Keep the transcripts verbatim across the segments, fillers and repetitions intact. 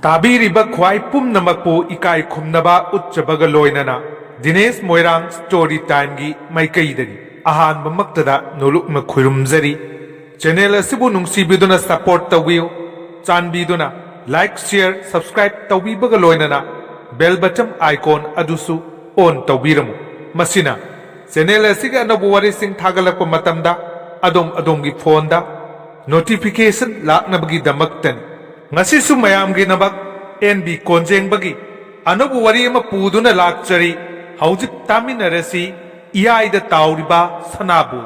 ꯇꯥꯕꯤꯔꯤꯕ ꯈ꯭ꯋꯥꯏ ꯄꯨꯝꯅꯃꯛꯄꯨ ꯏꯀꯥꯏ ꯈꯨꯝꯅꯕ ꯎꯠꯆꯕꯒ ꯂꯣꯏꯅꯅ ꯗꯤꯅꯦꯁ ꯃꯣꯏꯔꯥꯡ ꯁ꯭ꯇꯣꯔꯤ ꯇꯥꯏꯝꯒꯤ ꯃꯥꯏꯀꯩꯗꯒꯤ ꯑꯍꯥꯟꯕꯃꯛꯇꯗ ꯅꯣꯂꯨꯛꯅ ꯈꯣꯏꯔꯨꯝꯖꯔꯤ꯫ ꯆꯦꯅꯦꯜ ꯑꯁꯤꯕꯨ ꯅꯨꯡꯁꯤꯕꯤꯗꯨꯅ ꯁꯄꯣꯔꯠ ꯇꯧꯕꯤꯌꯨ꯫ ꯆꯥꯟꯕꯤꯗꯨꯅ ꯂꯥꯏꯛ, ꯁꯤꯌꯔ, ꯁꯕꯁꯀ꯭ꯔꯥꯏꯕ ꯇꯧꯕꯤꯕꯒ ꯂꯣꯏꯅꯅ ꯕꯦꯜ ꯕꯇꯟ ꯑꯥꯏꯀꯣꯟ ꯑꯗꯨꯁꯨ ꯑꯣꯟ ꯇꯧꯕꯤꯔꯝꯃꯨ꯫ ꯃꯁꯤꯅ ꯆꯦꯅꯦꯜ ꯑꯁꯤꯒꯤ ꯑꯅꯧꯕ ꯋꯥꯔꯤꯁꯤꯡ ꯊꯥꯒꯠꯂꯛꯄ ꯃꯇꯝꯗ ꯑꯗꯣꯝ ꯑꯗꯣꯝꯒꯤ ꯐꯣꯟꯗ ꯅꯣꯇꯤꯐꯤꯀꯦꯁꯟ ꯂꯥꯛꯅꯕꯒꯤꯗꯃꯛꯇꯅꯤ꯫ ꯉꯁꯤꯁꯨ ꯃꯌꯥꯝꯒꯤꯗꯃꯛ ꯑꯦꯟ ꯕꯤ ꯀꯣꯟꯖꯦꯡꯕꯒꯤ ꯑꯅꯧꯕ ꯋꯥꯔꯤ ꯑꯃ ꯄꯨꯗꯨꯅ ꯂꯥꯛꯆꯔꯤ꯫ ꯍꯧꯖꯤꯛ ꯇꯥꯃꯤꯟꯅꯔꯁꯤ꯫ ꯏꯌꯥꯏꯗ ꯇꯥꯎꯔꯤꯕ ꯁꯅꯥꯕꯨ꯫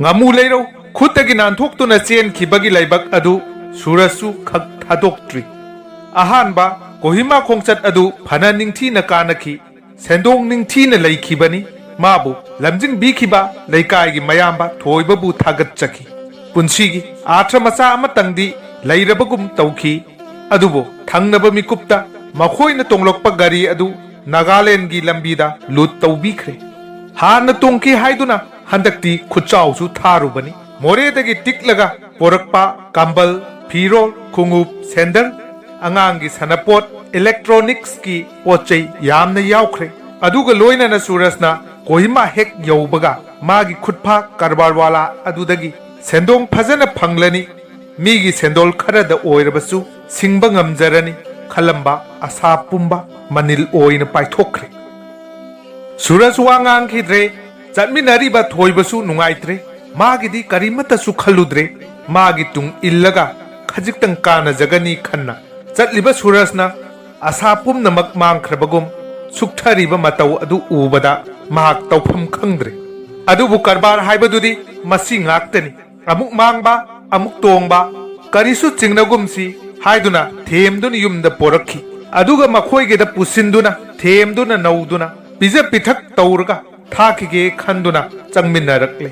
ꯉꯥꯃꯨ ꯂꯩꯔꯧ ꯈꯨꯠꯇꯒꯤ ꯅꯥꯟꯊꯣꯛꯇꯨꯅ ꯆꯦꯟꯈꯤꯕꯒꯤ ꯂꯥꯏꯕꯛ ꯑꯗꯨ ꯁꯨꯔꯖꯁꯨ ꯈꯛ ꯊꯥꯗꯣꯛꯇ꯭ꯔꯤ꯫ ꯑꯍꯥꯟꯕ ꯀꯣꯍꯤꯃꯥ ꯈꯣꯡꯆꯠ ꯑꯗꯨ ꯐꯅ ꯅꯤꯡꯊꯤꯅ ꯀꯥꯟꯅꯈꯤ꯫ ꯁꯦꯟꯗꯣꯡ ꯅꯤꯡꯊꯤꯅ ꯂꯩꯈꯤꯕꯅꯤ꯫ ꯃꯥꯕꯨ ꯂꯝꯖꯤꯡꯕꯤꯈꯤꯕ ꯂꯩꯀꯥꯏꯒꯤ ꯃꯌꯥꯝꯕ ꯊꯣꯏꯕꯕꯨ ꯊꯥꯒꯠꯆꯈꯤ꯫ ꯄꯨꯟꯁꯤꯒꯤ ꯑꯥꯔꯊ ꯃꯆꯥ ꯑꯃꯇꯪꯗꯤ ꯂꯩꯔꯕꯒꯨꯝ ꯇꯧꯈꯤ꯫ ꯑꯗꯨꯕꯨ ꯊꯪꯅꯕ ꯃꯤꯀꯨꯞꯇ ꯃꯈꯣꯏꯅ ꯇꯣꯡꯂꯛꯄ ꯒꯥꯔꯤ ꯑꯗꯨ ꯅꯥꯒꯥꯂꯦꯟꯒꯤ ꯂꯝꯕꯤꯗ ꯂꯨꯠ ꯇꯧꯕꯤꯈ꯭ꯔꯦ꯫ ꯍꯥꯟꯅ ꯇꯣꯡꯈꯤ ꯍꯥꯏꯗꯨꯅ ꯍꯟꯗꯛꯇꯤ ꯈꯨꯠꯆꯥꯎꯁꯨ ꯊꯥꯔꯨꯕꯅꯤ꯫ ꯃꯣꯔꯦꯗꯒꯤ ꯇꯤꯛꯂꯒ ꯄꯣꯔꯛꯄ ꯀꯝꯕꯜ, ꯐꯤꯔꯣꯜ, ꯈꯣꯡꯎꯞ, ꯁꯦꯟꯗꯜ, ꯑꯉꯥꯡꯒꯤ ꯁꯥꯟꯅꯄꯣꯠ, ꯏꯂꯦꯛꯇ꯭ꯔꯣꯅꯤꯛꯁꯀꯤ ꯄꯣꯠ ꯆꯩ ꯌꯥꯝꯅ ꯌꯥꯎꯈ꯭ꯔꯦ꯫ ꯑꯗꯨꯒ ꯂꯣꯏꯅꯅ ꯁꯨꯔꯖꯅ ꯀꯣꯍꯤꯃꯥ ꯍꯦꯛ ꯌꯧꯕꯒ ꯃꯥꯒꯤ ꯈꯨꯠꯐꯥ ꯀꯔꯕꯥꯔꯋꯥꯂꯥ ꯑꯗꯨꯗꯒꯤ ꯁꯦꯟꯗꯣꯡ ꯐꯖꯅ ꯐꯪꯂꯅꯤ, ꯃꯤꯒꯤ ꯁꯦꯟꯗꯣꯜ ꯈꯔꯗ ꯑꯣꯏꯔꯕꯁꯨ ꯁꯤꯡꯕ ꯉꯝꯖꯔꯅꯤ ꯈꯜꯂꯝꯕ ꯑꯁꯥ ꯄꯨꯝꯕ ꯃꯅꯤꯜ ꯑꯣꯏꯅ ꯄꯥꯏꯊꯣꯛꯈ꯭ꯔꯦ꯫ ꯁꯨꯔꯖ ꯋꯥ ꯉꯥꯡꯈꯤꯗ꯭ꯔꯦ꯫ ꯆꯠꯃꯤꯟꯅꯔꯤꯕ ꯊꯣꯏꯕꯁꯨ ꯅꯨꯡꯉꯥꯏꯇ꯭ꯔꯦ꯫ ꯃꯥꯒꯤꯗꯤ ꯀꯔꯤꯃꯠꯇꯁꯨ ꯈꯜꯂꯨꯗ꯭ꯔꯦ꯫ ꯃꯥꯒꯤ ꯇꯨꯡ ꯏꯜꯂꯒ ꯈꯖꯤꯛꯇꯪ ꯀꯥꯟꯅꯖꯒꯅꯤ ꯈꯟꯅ ꯆꯠꯂꯤꯕ ꯁꯨꯔꯖꯅ ꯑꯁꯥ ꯄꯨꯝꯅꯃꯛ ꯃꯥꯡꯈ꯭ꯔꯕꯒꯨꯝ ꯁꯨꯛꯊꯔꯤꯕ ꯃꯇꯧ ꯑꯗꯨ ꯎꯕꯗ ꯃꯍꯥꯛ ꯇꯧꯐꯝ ꯈꯪꯗ꯭ꯔꯦ꯫ ꯑꯗꯨꯕꯨ ꯀꯔꯕꯥꯔ ꯍꯥꯏꯕꯗꯨꯗꯤ ꯃꯁꯤ ꯉꯥꯛꯇꯅꯤ꯫ ꯑꯃꯨꯛ ꯃꯥꯡꯕ, ꯑꯃꯨꯛ ꯇꯣꯡꯕ, ꯀꯔꯤꯁꯨ ꯆꯤꯡꯅꯒꯨꯝꯁꯤ ꯍꯥꯏꯗꯨꯅ ꯊꯦꯝꯗꯨꯅ ꯌꯨꯝꯗ ꯄꯣꯔꯛꯈꯤ꯫ ꯑꯗꯨꯒ ꯃꯈꯣꯏꯒꯤꯗ ꯄꯨꯁꯤꯟꯗꯨꯅ ꯊꯦꯝꯗꯨꯅ ꯅꯧꯗꯨꯅ ꯄꯤꯖ ꯄꯤꯊꯛ ꯇꯧꯔꯒ ꯊꯥꯈꯤꯒꯦ ꯈꯟꯗꯨꯅ ꯆꯪꯃꯤꯟꯅꯔꯛꯂꯦ꯫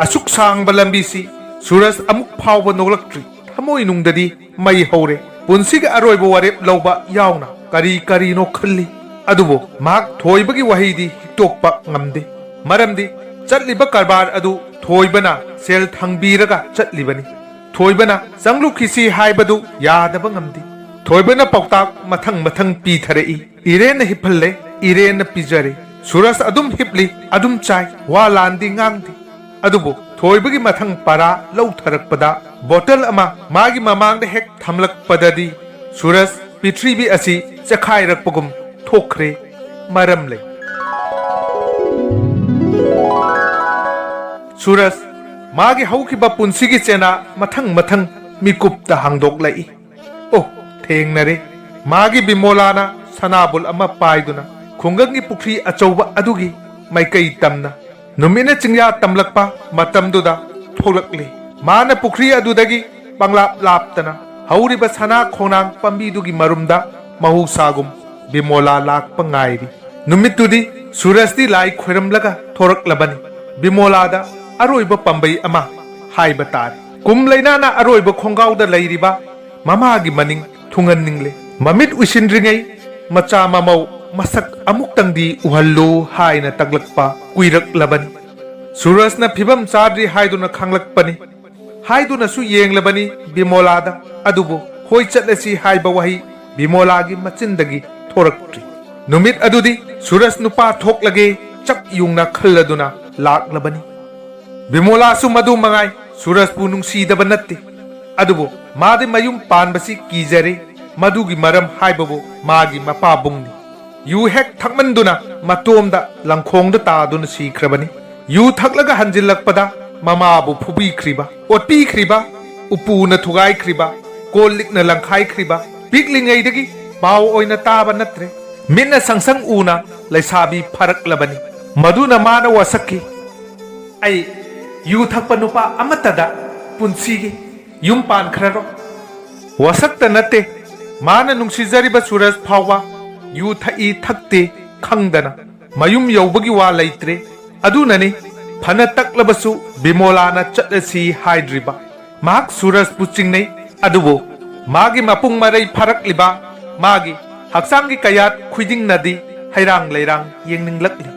ꯑꯁꯨꯛ ꯁꯥꯡꯕ ꯂꯝꯕꯤꯁꯤ ꯁꯨꯔꯖ ꯑꯃꯨꯛ ꯐꯥꯎꯕ ꯅꯣꯛꯂꯛꯇ꯭ꯔꯤ꯫ ꯊꯃꯣꯏꯅꯨꯡꯗꯗꯤ ꯃꯩ ꯍꯧꯔꯦ꯫ ꯄꯨꯟꯁꯤꯒꯤ ꯑꯔꯣꯏꯕ ꯋꯥꯔꯦꯞ ꯂꯧꯕ ꯌꯥꯎꯅ ꯀꯔꯤ ꯀꯔꯤꯅꯣ ꯈꯜꯂꯤ꯫ ꯑꯗꯨꯕꯨ ꯃꯍꯥꯛ ꯊꯣꯏꯕꯒꯤ ꯋꯥꯍꯩꯗꯤ ꯍꯤꯛꯇꯣꯛꯄ ꯉꯝꯗꯦ꯫ ꯃꯔꯝꯗꯤ ꯆꯠꯂꯤꯕ ꯀꯔꯕꯥꯔ ꯑꯗꯨ ꯊꯣꯏꯕꯅ ꯁꯦꯜ ꯊꯪꯕꯤꯔꯒ ꯆꯠꯂꯤꯕꯅꯤ꯫ ꯊꯣꯏꯕꯅ ꯆꯪꯂꯨꯈꯤꯁꯤ ꯍꯥꯏꯕꯗꯨ ꯌꯥꯗꯕ ꯉꯝꯗꯦ꯫ ꯊꯣꯏꯕꯅ ꯄꯥꯎꯇꯥꯛ ꯃꯊꯪ ꯃꯊꯪ ꯄꯤꯊꯔꯛꯏ꯫ ꯏꯔꯦꯟꯅ ꯍꯤꯞꯍꯜꯂꯦ, ꯏꯔꯦꯟꯅ ꯄꯤꯖꯔꯦ꯫ ꯁꯨꯔꯖ ꯑꯗꯨꯝ ꯍꯤꯞꯂꯤ, ꯑꯗꯨꯝ ꯆꯥꯏ, ꯋꯥ ꯂꯥꯟꯗꯤ ꯉꯥꯡꯗꯦ꯫ ꯑꯗꯨꯕꯨ ꯊꯣꯏꯕꯒꯤ ꯃꯊꯪ ꯄꯔꯥ ꯂꯧꯊꯔꯛꯄꯗ ꯕꯣꯇꯜ ꯑꯃ ꯃꯥꯒꯤ ꯃꯃꯥꯡꯗ ꯍꯦꯛ ꯊꯝꯂꯛꯄꯗꯗꯤ ꯁꯨꯔꯖ ꯄ꯭ꯔꯤꯊꯤꯕꯤ ꯑꯁꯤ ꯆꯦꯈꯥꯏꯔꯛꯄꯒꯨꯝ ꯊꯣꯛꯈ꯭ꯔꯦ꯫ ꯃꯔꯝ ꯂꯩ꯫ ꯁꯨꯔꯖ ꯃꯥꯒꯤ ꯍꯧꯈꯤꯕ ꯄꯨꯟꯁꯤꯒꯤ ꯆꯦꯅꯥ ꯃꯊꯪ ꯃꯊꯪ ꯃꯤꯀꯨꯞꯇ ꯍꯥꯡꯗꯣꯛꯂꯛꯏ꯫ ꯑꯣ, ꯊꯦꯡꯅꯔꯦ꯫ ꯃꯥꯒꯤ ꯕꯤꯃꯣꯂꯥꯅ ꯁꯅꯥꯕꯨꯜ ꯑꯃ ꯄꯥꯏꯗꯨꯅ ꯈꯨꯡꯒꯪꯒꯤ ꯄꯨꯈ꯭ꯔꯤ ꯑꯆꯧꯕ ꯑꯗꯨꯒꯤ ꯃꯥꯏꯀꯩ ꯇꯝꯅ ꯅꯨꯃꯤꯠꯅ ꯆꯤꯡꯌꯥ ꯇꯝꯂꯛꯄ ꯃꯇꯝꯗꯨꯗ ꯊꯣꯛꯂꯛꯂꯤ꯫ ꯃꯥꯅ ꯄꯨꯈ꯭ꯔꯤ ꯑꯗꯨꯗꯒꯤ ꯄꯪꯂꯥꯞ ꯂꯥꯞꯇꯅ ꯍꯧꯔꯤꯕ ꯁꯅꯥ ꯈꯣꯡꯅꯥꯡ ꯄꯥꯝꯕꯤꯗꯨꯒꯤ ꯃꯔꯨꯝꯗ ꯃꯍꯧꯁꯥꯒꯨꯝ ꯕꯤꯃꯣꯂꯥ ꯂꯥꯛꯄ ꯉꯥꯏꯔꯤ꯫ ꯅꯨꯃꯤꯠꯇꯨꯗꯤ ꯁꯨꯔꯖꯇꯤ ꯂꯥꯏ ꯈꯣꯏꯔꯝꯂꯒ ꯊꯣꯔꯛꯂꯕꯅꯤ꯫ ꯕꯤꯃꯣꯂꯥꯗ ꯑꯔꯣꯏꯕ ꯄꯥꯝꯕꯩ ꯑꯃ ꯍꯥꯏꯕ ꯇꯥꯔꯦ꯫ ꯀꯨꯝ ꯂꯩꯅꯥꯅ ꯑꯔꯣꯏꯕ ꯈꯣꯡꯒꯥꯎꯗ ꯂꯩꯔꯤꯕ ꯃꯃꯥꯒꯤ ꯃꯅꯤꯡ ꯊꯨꯡꯍꯟꯅꯤꯡꯂꯦ꯫ ꯃꯃꯤꯠ ꯎꯏꯁꯤꯟꯗ꯭ꯔꯤꯉꯩ ꯃꯆꯥ ꯃꯃꯧ ꯃꯁꯛ ꯑꯃꯨꯛꯇꯪꯗꯤ ꯎꯍꯜꯂꯨ ꯍꯥꯏꯅ ꯇꯛꯂꯛꯄ ꯀꯨꯏꯔꯛꯂꯕꯅꯤ꯫ ꯁꯨꯔꯖꯅ ꯐꯤꯕꯝ ꯆꯥꯗ꯭ꯔꯤ ꯍꯥꯏꯗꯨꯅ ꯈꯪꯂꯛꯄꯅꯤ꯫ ꯍꯥꯏꯗꯨꯅꯁꯨ ꯌꯦꯡꯂꯕꯅꯤ ꯕꯤꯃꯣꯂꯥꯗ, ꯑꯗꯨꯕꯨ "ꯍꯣꯏ, ꯆꯠꯂꯁꯤ" ꯍꯥꯏꯕ ꯋꯥꯍꯩ ꯕꯤꯃꯣꯂꯥꯒꯤ ꯃꯆꯤꯟꯗꯒꯤ ꯊꯣꯔꯛꯇ꯭ꯔꯤ꯫ ꯅꯨꯃꯤꯠ ꯑꯗꯨꯗꯤ ꯁꯨꯔꯖ ꯅꯨꯄꯥ ꯊꯣꯛꯂꯒꯦ ꯆꯞ ꯌꯨꯡꯅ ꯈꯜꯂꯗꯨꯅ ꯂꯥꯛꯂꯕꯅꯤ꯫ ꯕꯤꯃꯣꯂꯥꯁꯨ ꯃꯗꯨ ꯃꯉꯥꯏ, ꯁꯨꯔꯖꯄꯨ ꯅꯨꯡꯁꯤꯗꯕ ꯅꯠꯇꯦ꯫ ꯑꯗꯨꯕꯨ ꯃꯥꯗꯤ ꯃꯌꯨꯝ ꯄꯥꯟꯕꯁꯤ ꯀꯤꯖꯔꯦ꯫ ꯃꯗꯨꯒꯤ ꯃꯔꯝ ꯍꯥꯏꯕꯕꯨ ꯃꯥꯒꯤ ꯃꯄꯥꯕꯨꯡꯅꯤ꯫ ꯌꯨ ꯍꯦꯛ ꯊꯛꯃꯟꯗꯨꯅ ꯃꯇꯣꯝꯗ ꯂꯪꯈꯣꯡꯗ ꯇꯥꯗꯨꯅ ꯁꯤꯈ꯭ꯔꯕꯅꯤ꯫ ꯌꯨ ꯊꯛꯂꯒ ꯍꯟꯖꯤꯜꯂꯛꯄꯗ ꯃꯃꯥꯕꯨ ꯐꯨꯕꯤꯈ꯭ꯔꯤꯕ, ꯑꯣꯠꯄꯤꯈ꯭ꯔꯤꯕ, ꯎꯄꯨꯅ ꯊꯨꯒꯥꯏꯈ꯭ꯔꯤꯕ, ꯀꯣꯜ ꯂꯤꯛꯅ ꯂꯪꯈꯥꯏꯈ꯭ꯔꯤꯕ, ꯄꯤꯛꯂꯤꯉꯩꯗꯒꯤ ꯄꯥꯎ ꯑꯣꯏꯅ ꯇꯥꯕ ꯅꯠꯇ꯭ꯔꯦ꯫ ꯃꯤꯠꯅ ꯁꯪꯁꯪ ꯎꯅ ꯂꯩꯁꯥꯕꯤ ꯐꯥꯔꯛꯂꯕꯅꯤ꯫ ꯃꯗꯨꯅ ꯃꯥꯅ ꯋꯥꯁꯛꯈꯤ, "ꯑꯩ ꯌꯨ ꯊꯛꯄ ꯅꯨꯄꯥ ꯑꯃꯠꯇꯗ ꯄꯨꯟꯁꯤꯒꯤ ꯌꯨꯝ ꯄꯥꯟꯈ꯭ꯔꯔꯣꯏ"꯫ ꯋꯥꯁꯛꯇ ꯅꯠꯇꯦ, ꯃꯥꯅ ꯅꯨꯡꯁꯤꯖꯔꯤꯕ ꯁꯨꯔꯖ ꯐꯥꯎꯕ ꯌꯨ ꯊꯛꯏ ꯊꯛꯇꯦ ꯈꯪꯗꯅ ꯃꯌꯨꯝ ꯌꯧꯕꯒꯤ ꯋꯥ ꯂꯩꯇ꯭ꯔꯦ꯫ ꯑꯗꯨꯅꯅꯤ ꯐꯅ ꯇꯛꯂꯕꯁꯨ ꯕꯤꯃꯣꯂꯥꯅ ꯆꯠꯂꯁꯤ ꯍꯥꯏꯗ꯭ꯔꯤꯕ꯫ ꯃꯍꯥꯛ ꯁꯨꯔꯖꯄꯨ ꯆꯤꯡꯅꯩ, ꯑꯗꯨꯕꯨ ꯃꯥꯒꯤ ꯃꯄꯨꯡ ꯃꯔꯩ ꯐꯥꯔꯛꯂꯤꯕ, ꯃꯥꯒꯤ ꯍꯛꯆꯥꯡꯒꯤ ꯀꯌꯥꯠ ꯈꯨꯗꯤꯡꯅꯗꯤ ꯍꯩꯔꯥꯡ ꯂꯩꯔꯥꯡ ꯌꯦꯡꯅꯤꯡꯂꯛꯂꯤ꯫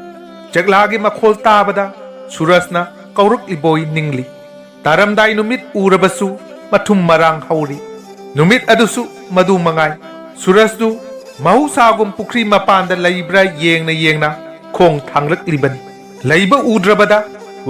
ꯆꯦꯛꯂꯥꯒꯤ ꯃꯈꯣꯜ ꯇꯥꯕꯗ ꯁꯨꯔꯖꯅ ꯀꯧꯔꯛꯂꯤꯕꯣꯏ ꯅꯤꯡꯂꯤ꯫ ꯇꯥꯔꯝꯗꯥꯏ ꯅꯨꯃꯤꯠ ꯎꯔꯕꯁꯨ ꯃꯊꯨꯝ ꯃꯔꯥꯡ ꯍꯧꯔꯤ꯫ ꯅꯨꯃꯤꯠ ꯑꯗꯨꯁꯨ ꯃꯗꯨ ꯃꯉꯥꯏ꯫ ꯁꯨꯔꯖꯗꯨ ꯃꯍꯧꯁꯥꯒꯨꯝ ꯄꯨꯈ꯭ꯔꯤ ꯃꯄꯥꯟꯗ ꯂꯩꯕ꯭ꯔꯥ ꯌꯦꯡꯅ ꯌꯦꯡꯅ ꯈꯣꯡ ꯊꯥꯡꯂꯛꯂꯤꯕꯅꯤ꯫ ꯂꯩꯕ ꯎꯗ꯭ꯔꯕꯗ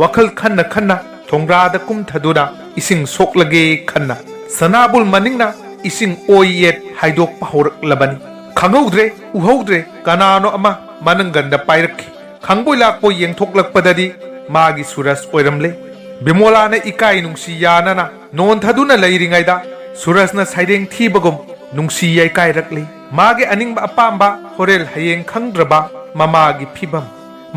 ꯋꯥꯈꯜ ꯈꯟꯅ ꯈꯟꯅ ꯊꯣꯡꯒ꯭ꯔꯥꯗ ꯀꯨꯝꯊꯗꯨꯅ ꯏꯁꯤꯡ ꯁꯣꯛꯂꯒꯦ ꯈꯟꯅ ꯁꯅꯥꯕꯨꯜ ꯃꯅꯤꯡꯅ ꯏꯁꯤꯡ ꯑꯣꯏ ꯌꯦꯠ ꯍꯥꯏꯗꯣꯛꯄ ꯍꯧꯔꯛꯂꯕꯅꯤ꯫ ꯈꯪꯍꯧꯗ꯭ꯔꯦ, ꯎꯍꯧꯗ꯭ꯔꯦ, ꯀꯅꯥꯅꯣ ꯑꯃ ꯃꯅꯪꯒꯟꯗ ꯄꯥꯏꯔꯛꯈꯤ꯫ ꯈꯪꯕꯣꯏ ꯂꯥꯛꯄꯣꯏ ꯌꯦꯡꯊꯣꯛꯂꯛꯄꯗꯗꯤ ꯃꯥꯒꯤ ꯁꯨꯔꯖ ꯑꯣꯏꯔꯝꯂꯦ꯫ ꯕꯤꯃꯣꯂꯥꯅ ꯏꯀꯥꯏ ꯅꯨꯡꯁꯤ ꯌꯥꯅꯅ ꯅꯣꯟꯊꯗꯨꯅ ꯂꯩꯔꯤꯉꯩꯗ ꯁꯨꯔꯖꯅ ꯁꯩꯔꯦꯡ ꯊꯤꯕꯒꯨꯝ ꯅꯨꯡꯁꯤ ꯌꯩꯀꯥꯏꯔꯛꯂꯤ꯫ ꯃꯥꯒꯤ ꯑꯅꯤꯡꯕ ꯑꯄꯥꯝꯕ ꯍꯣꯔꯦꯜ ꯍꯌꯦꯡ ꯈꯪꯗ꯭ꯔꯕ ꯃꯃꯥꯒꯤ ꯐꯤꯕꯝ꯫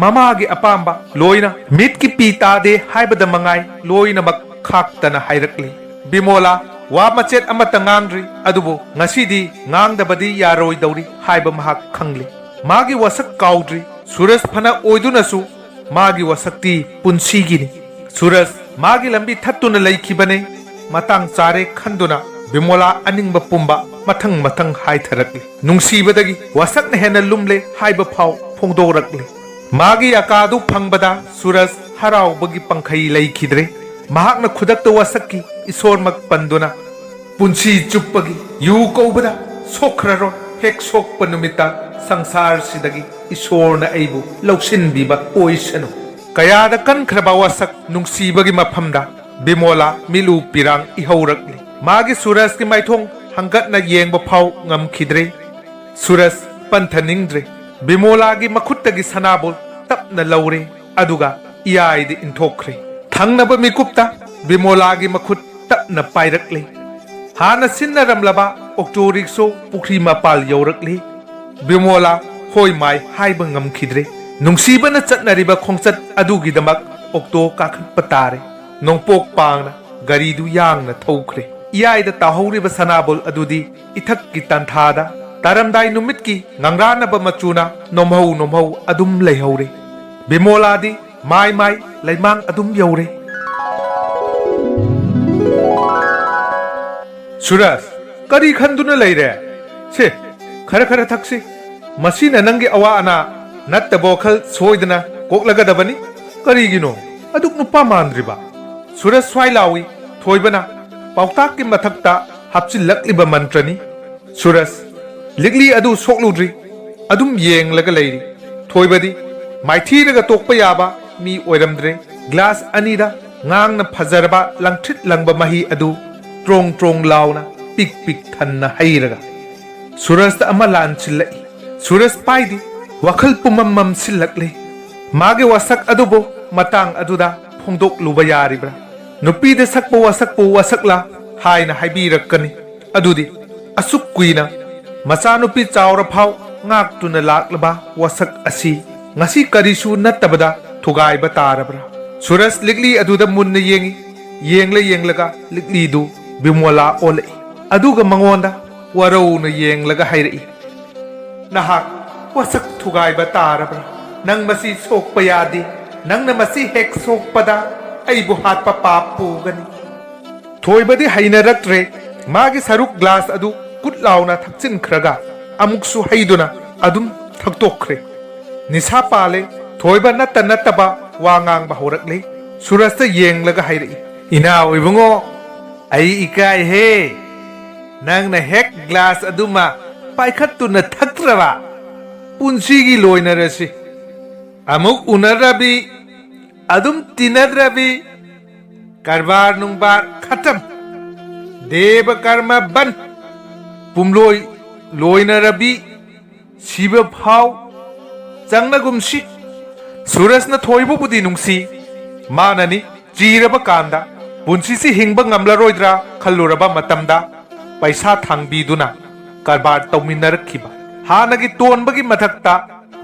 ꯃꯃꯥꯒꯤ ꯑꯄꯥꯝꯕ ꯂꯣꯏꯅ ꯃꯤꯠꯀꯤ ꯄꯤ ꯇꯥꯗꯦ ꯍꯥꯏꯕꯗ ꯃꯉꯥꯏ ꯂꯣꯏꯅꯃꯛ ꯈꯥꯛꯇꯅ ꯍꯥꯏꯔꯛꯂꯤ꯫ ꯕꯤꯃꯣꯂꯥ ꯋꯥ ꯃꯆꯦꯠ ꯑꯃꯠꯇ ꯉꯥꯡꯗ꯭ꯔꯤ, ꯑꯗꯨꯕꯨ ꯉꯁꯤꯗꯤ ꯉꯥꯡꯗꯕꯗꯤ ꯌꯥꯔꯣꯏꯗꯧꯔꯤ ꯍꯥꯏꯕ ꯃꯍꯥꯛ ꯈꯪꯂꯤ꯫ ꯃꯥꯒꯤ ꯋꯥꯁꯛ ꯀꯥꯎꯗ꯭ꯔꯤ꯫ ꯁꯨꯔꯖ ꯐꯅ ꯑꯣꯏꯗꯨꯅꯁꯨ ꯃꯥꯒꯤ ꯋꯥꯁꯛꯇꯤ ꯄꯨꯟꯁꯤꯒꯤꯅꯤ꯫ ꯁꯨꯔꯖ ꯃꯥꯒꯤ ꯂꯝꯕꯤ ꯊꯠꯇꯨꯅ ꯂꯩꯈꯤꯕꯅꯦ꯫ ꯃꯇꯥꯡ ꯆꯥꯔꯦ ꯈꯟꯗꯨꯅ ꯕꯤꯃꯣꯂꯥ ꯑꯅꯤꯡꯕ ꯄꯨꯝꯕ ꯃꯊꯪ ꯃꯊꯪ ꯍꯥꯏꯊꯔꯛꯂꯤ꯫ ꯅꯨꯡꯁꯤꯕꯗꯒꯤ ꯋꯥꯁꯛꯅ ꯍꯦꯟꯅ ꯂꯨꯝꯂꯦ ꯍꯥꯏꯕ ꯐꯥꯎ ꯐꯣꯡꯗꯣꯔꯛꯂꯤ꯫ ꯃꯥꯒꯤ ꯑꯀꯥꯗꯨ ꯐꯪꯕꯗ ꯁꯨꯔꯖ ꯍꯔꯥꯎꯕꯒꯤ ꯄꯪꯈꯩ ꯂꯩꯈꯤꯗ꯭ꯔꯦ꯫ ꯃꯍꯥꯛꯅ ꯈꯨꯗꯛꯇ ꯋꯥꯁꯛꯈꯤ, ꯏꯁꯣꯔꯃꯛ ꯄꯟꯗꯨꯅ꯫ ꯄꯨꯟꯁꯤ ꯆꯨꯞꯄꯒꯤ ꯌꯨ ꯀꯧꯕꯗ ꯁꯣꯛꯈ꯭ꯔꯔꯣꯏ꯫ ꯍꯦꯛ ꯁꯣꯛꯄ ꯅꯨꯃꯤꯠꯇ ꯁꯪꯁꯥꯔꯁꯤꯗꯒꯤ ꯏꯁꯣꯔꯅ ꯑꯩꯕꯨ ꯂꯧꯁꯤꯟꯕꯤꯕ ꯑꯣꯏꯁꯅꯨ꯫ ꯀꯌꯥꯗ ꯀꯟꯈ꯭ꯔꯕ ꯋꯥꯁꯛ ꯅꯨꯡꯁꯤꯕꯒꯤ ꯃꯐꯝꯗ ꯕꯤꯃꯣꯂꯥ ꯃꯤꯠꯂꯨ ꯄꯤꯔꯥꯡ ꯏꯍꯧꯔꯛꯂꯤ꯫ ꯃꯥꯒꯤ ꯁꯨꯔꯖꯀꯤ ꯃꯥꯏꯊꯣꯡ ꯍꯪꯒꯠꯅ ꯌꯦꯡꯕ ꯐꯥꯎ ꯉꯝꯈꯤꯗ꯭ꯔꯦ꯫ ꯁꯨꯔꯖ ꯄꯟꯊꯅꯤꯡꯗ꯭ꯔꯦ꯫ ꯕꯤꯃꯣꯂꯥꯒꯤ ꯃꯈꯨꯠꯇꯒꯤ ꯁꯅꯥꯕꯨꯜ ꯇꯞꯅ ꯂꯧꯔꯦ, ꯑꯗꯨꯒ ꯏꯌꯥꯏꯗ ꯏꯟꯊꯣꯛꯈ꯭ꯔꯦ꯫ ꯊꯪꯅꯕ ꯃꯤꯀꯨꯞꯇ ꯕꯤꯃꯣꯂꯥꯒꯤ ꯃꯈꯨꯠ ꯇꯞꯅ ꯄꯥꯏꯔꯛꯂꯦ꯫ ꯍꯥꯟꯅ ꯁꯤꯟꯅꯔꯝꯂꯕ ꯑꯣꯛꯇꯣ ꯔꯤꯛꯁꯣ ꯄꯨꯈ꯭ꯔꯤ ꯃꯄꯥꯜ ꯌꯧꯔꯛꯂꯦ꯫ ꯕꯤꯃꯣꯂꯥ ꯍꯣꯏ ꯃꯥꯏ ꯍꯥꯏꯕ ꯉꯝꯈꯤꯗ꯭ꯔꯦ꯫ ꯅꯨꯡꯁꯤꯕꯅ ꯆꯠꯅꯔꯤꯕ ꯈꯣꯡꯆꯠ ꯑꯗꯨꯒꯤꯗꯃꯛ ꯑꯣꯛꯇꯣ ꯀꯥꯈꯠꯄ ꯇꯥꯔꯦ꯫ ꯅꯣꯡꯄꯣꯛ ꯄꯥꯡꯅ ꯒꯥꯔꯤꯗꯨ ꯌꯥꯡꯅ ꯊꯧꯈ꯭ꯔꯦ꯫ ꯏꯌꯥꯏꯗ ꯇꯥꯍꯧꯔꯤꯕ ꯁꯅꯥꯕꯨꯜ ꯑꯗꯨꯗꯤ ꯏꯊꯛꯀꯤ ꯇꯥꯟꯊꯥꯗ ꯇꯥꯔꯝꯗꯥꯏ ꯅꯨꯃꯤꯠꯀꯤ ꯉꯪꯔꯥꯟꯅꯕ ꯃꯆꯨꯅ ꯅꯣꯝꯍꯧ ꯅꯣꯝꯍꯧ ꯑꯗꯨꯝ ꯂꯩꯍꯧꯔꯦ꯫ ꯕꯤꯃꯣꯂꯥꯗꯤ ꯃꯥꯏ ꯃꯥꯏ ꯂꯩꯃꯥꯡ ꯑꯗꯨꯝ ꯌꯧꯔꯦ꯫ ꯁꯨꯔꯖ, ꯀꯔꯤ ꯈꯟꯗꯨꯅ ꯂꯩꯔꯦ? ꯁꯦ, ꯈꯔ ꯈꯔ ꯊꯛꯁꯤ꯫ ꯃꯁꯤꯅ ꯅꯪꯒꯤ ꯑꯋꯥ ꯑꯅꯥ ꯅꯠꯇꯕ ꯋꯥꯈꯜ ꯁꯣꯏꯗꯅ ꯀꯣꯛꯂꯒꯗꯕꯅꯤ꯫ ꯀꯔꯤꯒꯤꯅꯣ? "ꯑꯗꯨꯛ ꯅꯨꯄꯥ ꯃꯥꯟꯗ꯭ꯔꯤꯕ?" ꯁꯨꯔꯖ ꯁ꯭ꯋꯥꯏ ꯂꯥꯎꯏ꯫ ꯊꯣꯏꯕꯅ ꯄꯥꯎꯇꯥꯛꯀꯤ ꯃꯊꯛꯇ ꯍꯥꯞꯆꯤꯜꯂꯛꯂꯤꯕ ꯃꯟꯇ꯭ꯔꯅꯤ꯫ ꯁꯨꯔꯖ, ꯂꯤꯛꯂꯤ ꯑꯗꯨ ꯁꯣꯛꯂꯨꯗ꯭ꯔꯤ꯫ ꯑꯗꯨꯝ ꯌꯦꯡꯂꯒ ꯂꯩꯔꯤ꯫ ꯊꯣꯏꯕꯗꯤ ꯃꯥꯏꯊꯤꯔꯒ ꯇꯣꯛꯄ ꯌꯥꯕ ꯃꯤ ꯑꯣꯏꯔꯝꯗ꯭ꯔꯦ꯫ ꯒ꯭ꯂꯥꯁ ꯑꯅꯤꯗ ꯉꯥꯡꯅ ꯐꯖꯔꯕ ꯂꯪꯇ꯭ꯔꯤꯛ ꯂꯪꯕ ꯃꯍꯤ ꯑꯗꯨ ꯇ꯭ꯔꯣꯡ ꯇ꯭ꯔꯣꯡ ꯂꯥꯎꯅ ꯄꯤꯛ ꯄꯤꯛ ꯊꯟꯅ ꯍꯩꯔꯒ ꯁꯨꯔꯖꯇ ꯑꯃ ꯂꯥꯟꯁꯤꯜꯂꯛꯏ꯫ ꯁꯨꯔꯖ ꯄꯥꯏꯗꯤ꯫ ꯋꯥꯈꯜ ꯄꯨꯝꯃꯝ ꯃꯝꯁꯤꯜꯂꯛꯂꯦ꯫ ꯃꯥꯒꯤ ꯋꯥꯁꯛ ꯑꯗꯨꯕꯨ ꯃꯇꯥꯡ ꯑꯗꯨꯗ ꯐꯣꯡꯗꯣꯛꯂꯨꯕ ꯌꯥꯔꯤꯕ꯭ꯔꯥ? ꯅꯨꯄꯤꯗ ꯁꯛꯄ ꯋꯥꯁꯛꯄꯨ ꯋꯥꯁꯛꯂꯥ ꯍꯥꯏꯅ ꯍꯥꯏꯕꯤꯔꯛꯀꯅꯤ꯫ ꯑꯗꯨꯗꯤ ꯑꯁꯨꯛ ꯀꯨꯏꯅ ꯃꯆꯥꯅꯨꯄꯤ ꯆꯥꯎꯔ ꯐꯥꯎ ꯉꯥꯛꯇꯨꯅ ꯂꯥꯛꯂꯕ ꯋꯥꯁꯛ ꯑꯁꯤ ꯉꯁꯤ ꯀꯔꯤꯁꯨ ꯅꯠꯇꯕꯗ ꯊꯨꯒꯥꯏꯕ ꯇꯥꯔꯕ꯭ꯔꯥ? ꯁꯨꯔꯖ ꯂꯤꯛꯂꯤ ꯑꯗꯨꯗ ꯃꯨꯟꯅ ꯌꯦꯡꯏ꯫ ꯌꯦꯡꯂ ꯌꯦꯡꯂꯒ ꯂꯤꯛꯂꯤꯗꯨ ꯕꯤꯃꯣꯂꯥ ꯑꯣꯜꯂꯛꯏ꯫ ꯑꯗꯨꯒ ꯃꯉꯣꯟꯗ ꯋꯥꯔꯧꯅ ꯌꯦꯡꯂꯒ ꯍꯥꯏꯔꯛꯏ, "ꯅꯍꯥꯛ ꯋꯥꯁꯛ ꯊꯨꯒꯥꯏꯕ ꯇꯥꯔꯕ꯭ꯔꯥ? ꯅꯪ ꯃꯁꯤ ꯁꯣꯛꯄ ꯌꯥꯗꯦ꯫ ꯅꯪꯅ ꯃꯁꯤ ꯍꯦꯛ ꯁꯣꯛꯄꯗ ꯑꯩꯕꯨ ꯍꯥꯠꯄ ꯄꯥꯞ ꯄꯨꯒꯅꯤ꯫" ꯊꯣꯏꯕꯗꯤ ꯍꯩꯅꯔꯛꯇ꯭ꯔꯦ꯫ ꯃꯥꯒꯤ ꯁꯔꯨꯛ ꯒ꯭ꯂꯥꯁ ꯑꯗꯨ ꯀꯨꯠ ꯂꯥꯎꯅ ꯊꯛꯆꯤꯟꯈ꯭ꯔꯒ ꯑꯃꯨꯛꯁꯨ ꯍꯩꯗꯨꯅ ꯑꯗꯨꯝ ꯊꯛꯇꯣꯛꯈ꯭ꯔꯦ꯫ ꯅꯤꯁꯥ ꯄꯥꯜꯂꯦ꯫ ꯊꯣꯏꯕ ꯅꯠꯇ ꯅꯠꯇꯕ ꯋꯥ ꯉꯥꯡꯕ ꯍꯧꯔꯛꯂꯦ꯫ ꯁꯨꯔꯖꯇ ꯌꯦꯡꯂꯒ ꯍꯥꯏꯔꯛꯏ, "ꯏꯅꯥꯎ ꯏꯕꯨꯡꯉꯣ, ꯑꯩ ꯏꯀꯥꯏꯍꯦ꯫ ꯅꯪꯅ ꯍꯦꯛ ꯒ꯭ꯂꯥꯁ ꯑꯗꯨꯃ ꯄꯥꯏꯈꯠꯇꯨꯅ ꯊꯛꯇ꯭ꯔꯕ? ꯄꯨꯟꯁꯤꯒꯤ ꯂꯣꯏꯅꯔꯁꯤ꯫ ꯑꯃꯨꯛ ꯎꯅꯗ꯭ꯔꯕꯤ, ꯑꯗꯨꯝ ꯇꯤꯟꯅꯗ꯭ꯔꯕꯤ, ꯀꯔꯕꯥꯔ ꯅꯨꯡꯕꯥꯔ ꯈꯇꯝ꯫ ꯗꯦꯕ ꯀꯔꯃ ꯕꯟ꯫ ꯄꯨꯝꯂꯣꯏ ꯂꯣꯏꯅꯔꯕꯤ, ꯁꯤꯕ ꯐꯥꯎ ꯆꯪꯅꯒꯨꯝꯁꯤ꯫" ꯁꯨꯔꯖꯅ ꯊꯣꯏꯕꯕꯨꯗꯤ ꯅꯨꯡꯁꯤ꯫ ꯃꯥꯅꯅꯤ ꯆꯤꯔꯕ ꯀꯥꯟꯗ ꯄꯨꯟꯁꯤꯁꯤ ꯍꯤꯡꯕ ꯉꯝꯂꯔꯣꯏꯗ꯭ꯔꯥ ꯈꯜꯂꯨꯔꯕ ꯃꯇꯝꯗ ꯄꯩꯁꯥ ꯊꯥꯡꯕꯤꯗꯨꯅ ꯀꯔꯕꯥꯔ ꯇꯧꯃꯤꯟꯅꯔꯛꯈꯤꯕ꯫ ꯍꯥꯟꯅꯒꯤ ꯇꯣꯟꯕꯒꯤ ꯃꯊꯛꯇ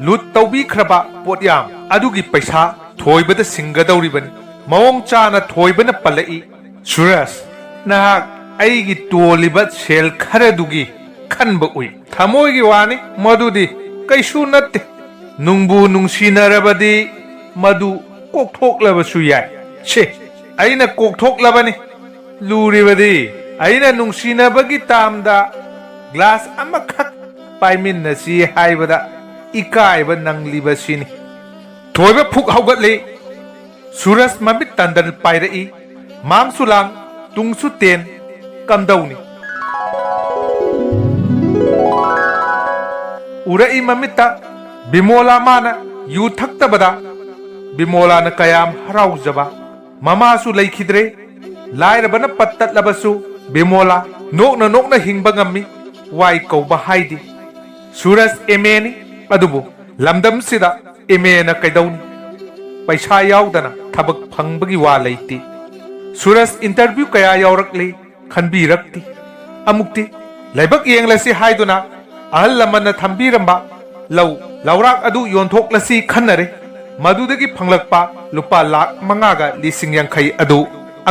ꯂꯨꯠ ꯇꯧꯕꯤꯈ꯭ꯔꯕ ꯄꯣꯠꯌꯥꯝ ꯑꯗꯨꯒꯤ ꯄꯩꯁꯥ ꯊꯣꯏꯕꯗ ꯁꯤꯡꯒꯗꯧꯔꯤꯕꯅꯤ꯫ ꯃꯑꯣꯡ ꯆꯥꯅ ꯊꯣꯏꯕꯅ ꯄꯜꯂꯛꯏ, "ꯁꯨꯔꯖ, ꯅꯍꯥꯛ ꯑꯩꯒꯤ ꯇꯣꯜꯂꯤꯕ ꯁꯦꯜ ꯈꯔꯗꯨꯒꯤ ꯈꯟꯕ ꯎꯏ꯫ ꯊꯃꯣꯏꯒꯤ ꯋꯥꯅꯤ, ꯃꯗꯨꯗꯤ ꯀꯩꯁꯨ ꯅꯠꯇꯦ꯫ ꯅꯨꯡꯕꯨ ꯅꯨꯡꯁꯤꯅꯔꯕꯗꯤ ꯃꯗꯨ ꯀꯣꯛꯊꯣꯛꯂꯕꯁꯨ ꯌꯥꯏ꯫ ꯁꯦ, ꯑꯩꯅ ꯀꯣꯛꯊꯣꯛꯂꯕꯅꯤ꯫ ꯂꯨꯔꯤꯕꯗꯤ ꯑꯩꯅ ꯅꯨꯡꯁꯤꯅꯕꯒꯤ ꯇꯥꯝꯗ ꯒ꯭ꯂꯥꯁ ꯑꯃꯈꯛ ꯄꯥꯏꯃꯤꯟꯅꯁꯤ ꯍꯥꯏꯕꯗ ꯏꯀꯥꯏꯕ ꯅꯪꯂꯤꯕꯁꯤꯅꯤ꯫" ꯊꯣꯏꯕ ꯐꯨꯛ ꯍꯧꯒꯠꯂꯤ꯫ ꯁꯨꯔꯖ ꯃꯃꯤꯠ ꯇꯟꯗꯟ ꯄꯥꯏꯔꯛꯏ꯫ ꯃꯥꯡꯁꯨ ꯂꯥꯡ, ꯇꯨꯡꯁꯨ ꯇꯦꯟ꯫ ꯀꯝꯗꯧꯅꯤ? ꯎꯔꯛꯏ ꯃꯃꯤꯠꯇ ꯕꯤꯃꯣꯂꯥ ꯃꯥꯅ ꯌꯨ ꯊꯛꯇꯕꯗ꯫ ꯕꯤꯃꯣꯂꯥꯅ ꯀꯌꯥꯝ ꯍꯔꯥꯎꯖꯕ꯫ ꯃꯃꯥꯁꯨ ꯂꯩꯈꯤꯗ꯭ꯔꯦ꯫ ꯂꯥꯏꯔꯕꯅ ꯄꯠ ꯇꯠꯂꯕꯁꯨ ꯕꯤꯃꯣꯂꯥ ꯅꯣꯛꯅ ꯅꯣꯛꯅ ꯍꯤꯡꯕ ꯉꯝꯃꯤ꯫ ꯋꯥꯏ ꯀꯧꯕ ꯍꯥꯏꯗꯤ꯫ ꯁꯨꯔꯖ ꯑꯦꯝ ꯑꯦꯅꯤ, ꯑꯗꯨꯕꯨ ꯂꯝꯗꯝꯁꯤꯗ ꯑꯦꯝ ꯑꯦꯅ ꯀꯩꯗꯧꯅꯤ? ꯄꯩꯁꯥ ꯌꯥꯎꯗꯅ ꯊꯕꯛ ꯐꯪꯕꯒꯤ ꯋꯥ ꯂꯩꯇꯦ꯫ ꯁꯨꯔꯖ ꯏꯟꯇꯔꯚ꯭ꯌꯨ ꯀꯌꯥ ꯌꯥꯎꯔꯛꯂꯤ, ꯈꯟꯕꯤꯔꯛꯇꯦ꯫ ꯑꯃꯨꯛꯇꯤ ꯂꯥꯏꯕꯛ ꯌꯦꯡꯂꯁꯤ ꯍꯥꯏꯗꯨꯅ ꯑꯍꯜ ꯂꯃꯟꯅ ꯊꯝꯕꯤꯔꯝꯕ ꯂꯧ ꯂꯧꯔꯥꯛ ꯑꯗꯨ ꯌꯣꯟꯊꯣꯛꯂꯁꯤ ꯈꯟꯅꯔꯦ꯫ ꯃꯗꯨꯗꯒꯤ ꯐꯪꯂꯛꯄ ꯂꯨꯄꯥ ꯂꯥꯈ ꯃꯉꯥꯒ ꯂꯤꯁꯤꯡ ꯌꯥꯡꯈꯩ ꯑꯗꯨ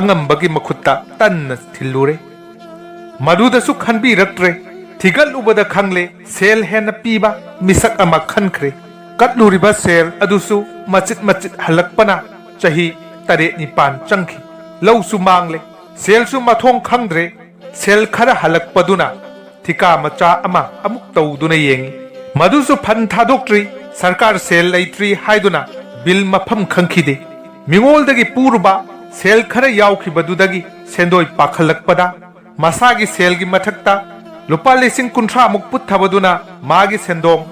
ꯑꯉꯝꯕꯒꯤ ꯃꯈꯨꯠꯇ ꯇꯟꯅ ꯊꯤꯜꯂꯨꯔꯦ꯫ ꯃꯗꯨꯗꯁꯨ ꯈꯟꯕꯤꯔꯛꯇ꯭ꯔꯦ꯫ ꯊꯤꯒꯠꯂꯨꯕꯗ ꯈꯪꯂꯦ, ꯁꯦꯜ ꯍꯦꯟꯅ ꯄꯤꯕ ꯃꯤꯁꯛ ꯑꯃ ꯈꯟꯈ꯭ꯔꯦ꯫ ꯀꯠꯂꯨꯔꯤꯕ ꯁꯦꯜ ꯑꯗꯨꯁꯨ ꯃꯆꯤꯠ ꯃꯆꯤꯠ ꯍꯜꯂꯛꯄꯅ ꯆꯍꯤ ꯇꯔꯦꯠ ꯅꯤꯄꯥꯟ ꯆꯪꯈꯤ꯫ ꯂꯧꯁꯨ ꯃꯥꯡꯂꯦ, ꯁꯦꯜꯁꯨ ꯃꯊꯣꯡ ꯈꯪꯗ꯭ꯔꯦ꯫ ꯁꯦꯜ ꯈꯔ ꯍꯜꯂꯛꯄꯗꯨꯅ ꯊꯤꯀꯥ ꯃꯆꯥ ꯑꯃ ꯑꯃꯨꯛ ꯇꯧꯗꯨꯅ ꯌꯦꯡꯉꯤ꯫ ꯃꯗꯨꯁꯨ ꯐꯟ ꯊꯥꯗꯣꯛꯇ꯭ꯔꯤ, ꯁꯔꯀꯥꯔ ꯁꯦꯜ ꯂꯩꯇ꯭ꯔꯤ ꯍꯥꯏꯗꯨꯅ ꯕꯤꯜ ꯃꯐꯝ ꯈꯪꯈꯤꯗꯦ꯫ ꯃꯤꯉꯣꯜꯗꯒꯤ ꯄꯨꯔꯨꯕ ꯁꯦꯜ ꯈꯔ ꯌꯥꯎꯈꯤꯕꯗꯨꯗꯒꯤ ꯁꯦꯟꯗꯣꯏ ꯄꯥꯈꯠꯂꯛꯄꯗ ꯃꯁꯥꯒꯤ ꯁꯦꯜꯒꯤ ꯃꯊꯛꯇ ꯂꯨꯄꯥ ꯂꯤꯁꯤꯡ ꯀꯨꯟꯊ꯭ꯔꯥꯃꯨꯛ ꯄꯨꯠꯊꯕꯗꯨꯅ ꯃꯥꯒꯤ ꯁꯦꯟꯗꯣꯡ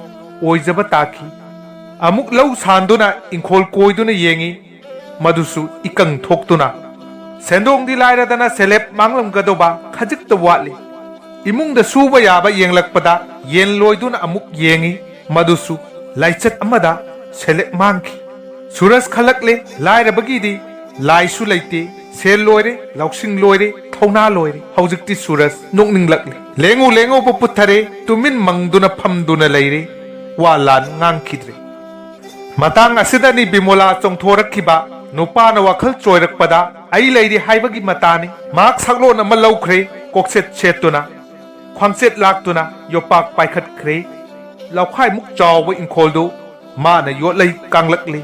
ꯑꯣꯏꯖꯕ ꯇꯥꯈꯤ꯫ ꯑꯃꯨꯛ ꯂꯧ ꯁꯥꯟꯗꯨꯅ ꯏꯪꯈꯣꯜ ꯀꯣꯏꯗꯨꯅ ꯌꯦꯡꯉꯤ꯫ ꯃꯗꯨꯁꯨ ꯏꯀꯪ ꯊꯣꯛꯇꯨꯅ꯫ ꯁꯦꯟꯗꯣꯡꯗꯤ ꯂꯥꯏꯔꯗꯅ ꯁꯦꯂꯦꯞ ꯃꯥꯡꯂꯝꯒꯗꯧꯕ ꯈꯖꯤꯛꯇ ꯋꯥꯠꯂꯤ꯫ ꯏꯃꯨꯡꯗ ꯁꯨꯕ ꯌꯥꯕ ꯌꯦꯡꯂꯛꯄꯗ ꯌꯦꯟ ꯂꯣꯏꯗꯨꯅ ꯑꯃꯨꯛ ꯌꯦꯡꯉꯤ꯫ ꯃꯗꯨꯁꯨ ꯂꯥꯏꯆꯠ ꯑꯃꯗ ꯁꯦꯂꯦꯞ ꯃꯥꯡꯈꯤ꯫ ꯁꯨꯔꯖ ꯈꯜꯂꯛꯂꯦ, ꯂꯥꯏꯔꯕꯒꯤꯗꯤ ꯂꯥꯏꯁꯨ ꯂꯩꯇꯦ, ꯁꯦꯜ ꯂꯣꯏꯔꯦ, ꯂꯧꯁꯤꯡ ꯂꯣꯏꯔꯦ, ꯊꯧꯅꯥ ꯂꯣꯏꯔꯦ꯫ ꯍꯧꯖꯤꯛꯇꯤ ꯁꯨꯔꯖ ꯅꯣꯛꯅꯤꯡꯂꯛꯂꯦ꯫ ꯂꯦꯡꯉꯨ ꯂꯦꯡꯉꯨꯕ ꯄꯨꯠꯊꯔꯦ, ꯇꯨꯃꯤꯟ ꯃꯪꯗꯨꯅ ꯐꯝꯗꯨꯅ ꯂꯩꯔꯦ꯫ ꯋꯥ ꯂꯥꯟ ꯉꯥꯡꯈꯤꯗ꯭ꯔꯦ꯫ ꯃꯇꯥꯡ ꯑꯁꯤꯗꯅꯤ ꯕꯤꯃꯣꯂꯥ ꯆꯣꯡꯊꯣꯔꯛꯈꯤꯕ꯫ ꯅꯨꯄꯥꯅ ꯋꯥꯈꯜ ꯆꯣꯏꯔꯛꯄꯗ ꯑꯩ ꯂꯩꯔꯤ ꯍꯥꯏꯕꯒꯤ ꯃꯇꯥꯅꯤ꯫ ꯃꯍꯥꯛ ꯁꯛꯂꯣꯟ ꯑꯃ ꯂꯧꯈ꯭ꯔꯦ, ꯀꯣꯛꯁꯦꯠ ꯁꯦꯠꯇꯨꯅ, ꯈ꯭ꯋꯥꯡꯆꯦꯠ ꯂꯥꯛꯇꯨꯅ ꯌꯣꯄꯥꯛ ꯄꯥꯏꯈꯠꯈ꯭ꯔꯦ꯫ ꯂꯧꯈꯥꯏꯃꯨꯛ ꯆꯥꯎꯕ ꯏꯪꯈꯣꯜꯗꯨ ꯃꯥꯅ ꯌꯣꯠꯂꯩ ꯀꯥꯡꯂꯛꯂꯤ꯫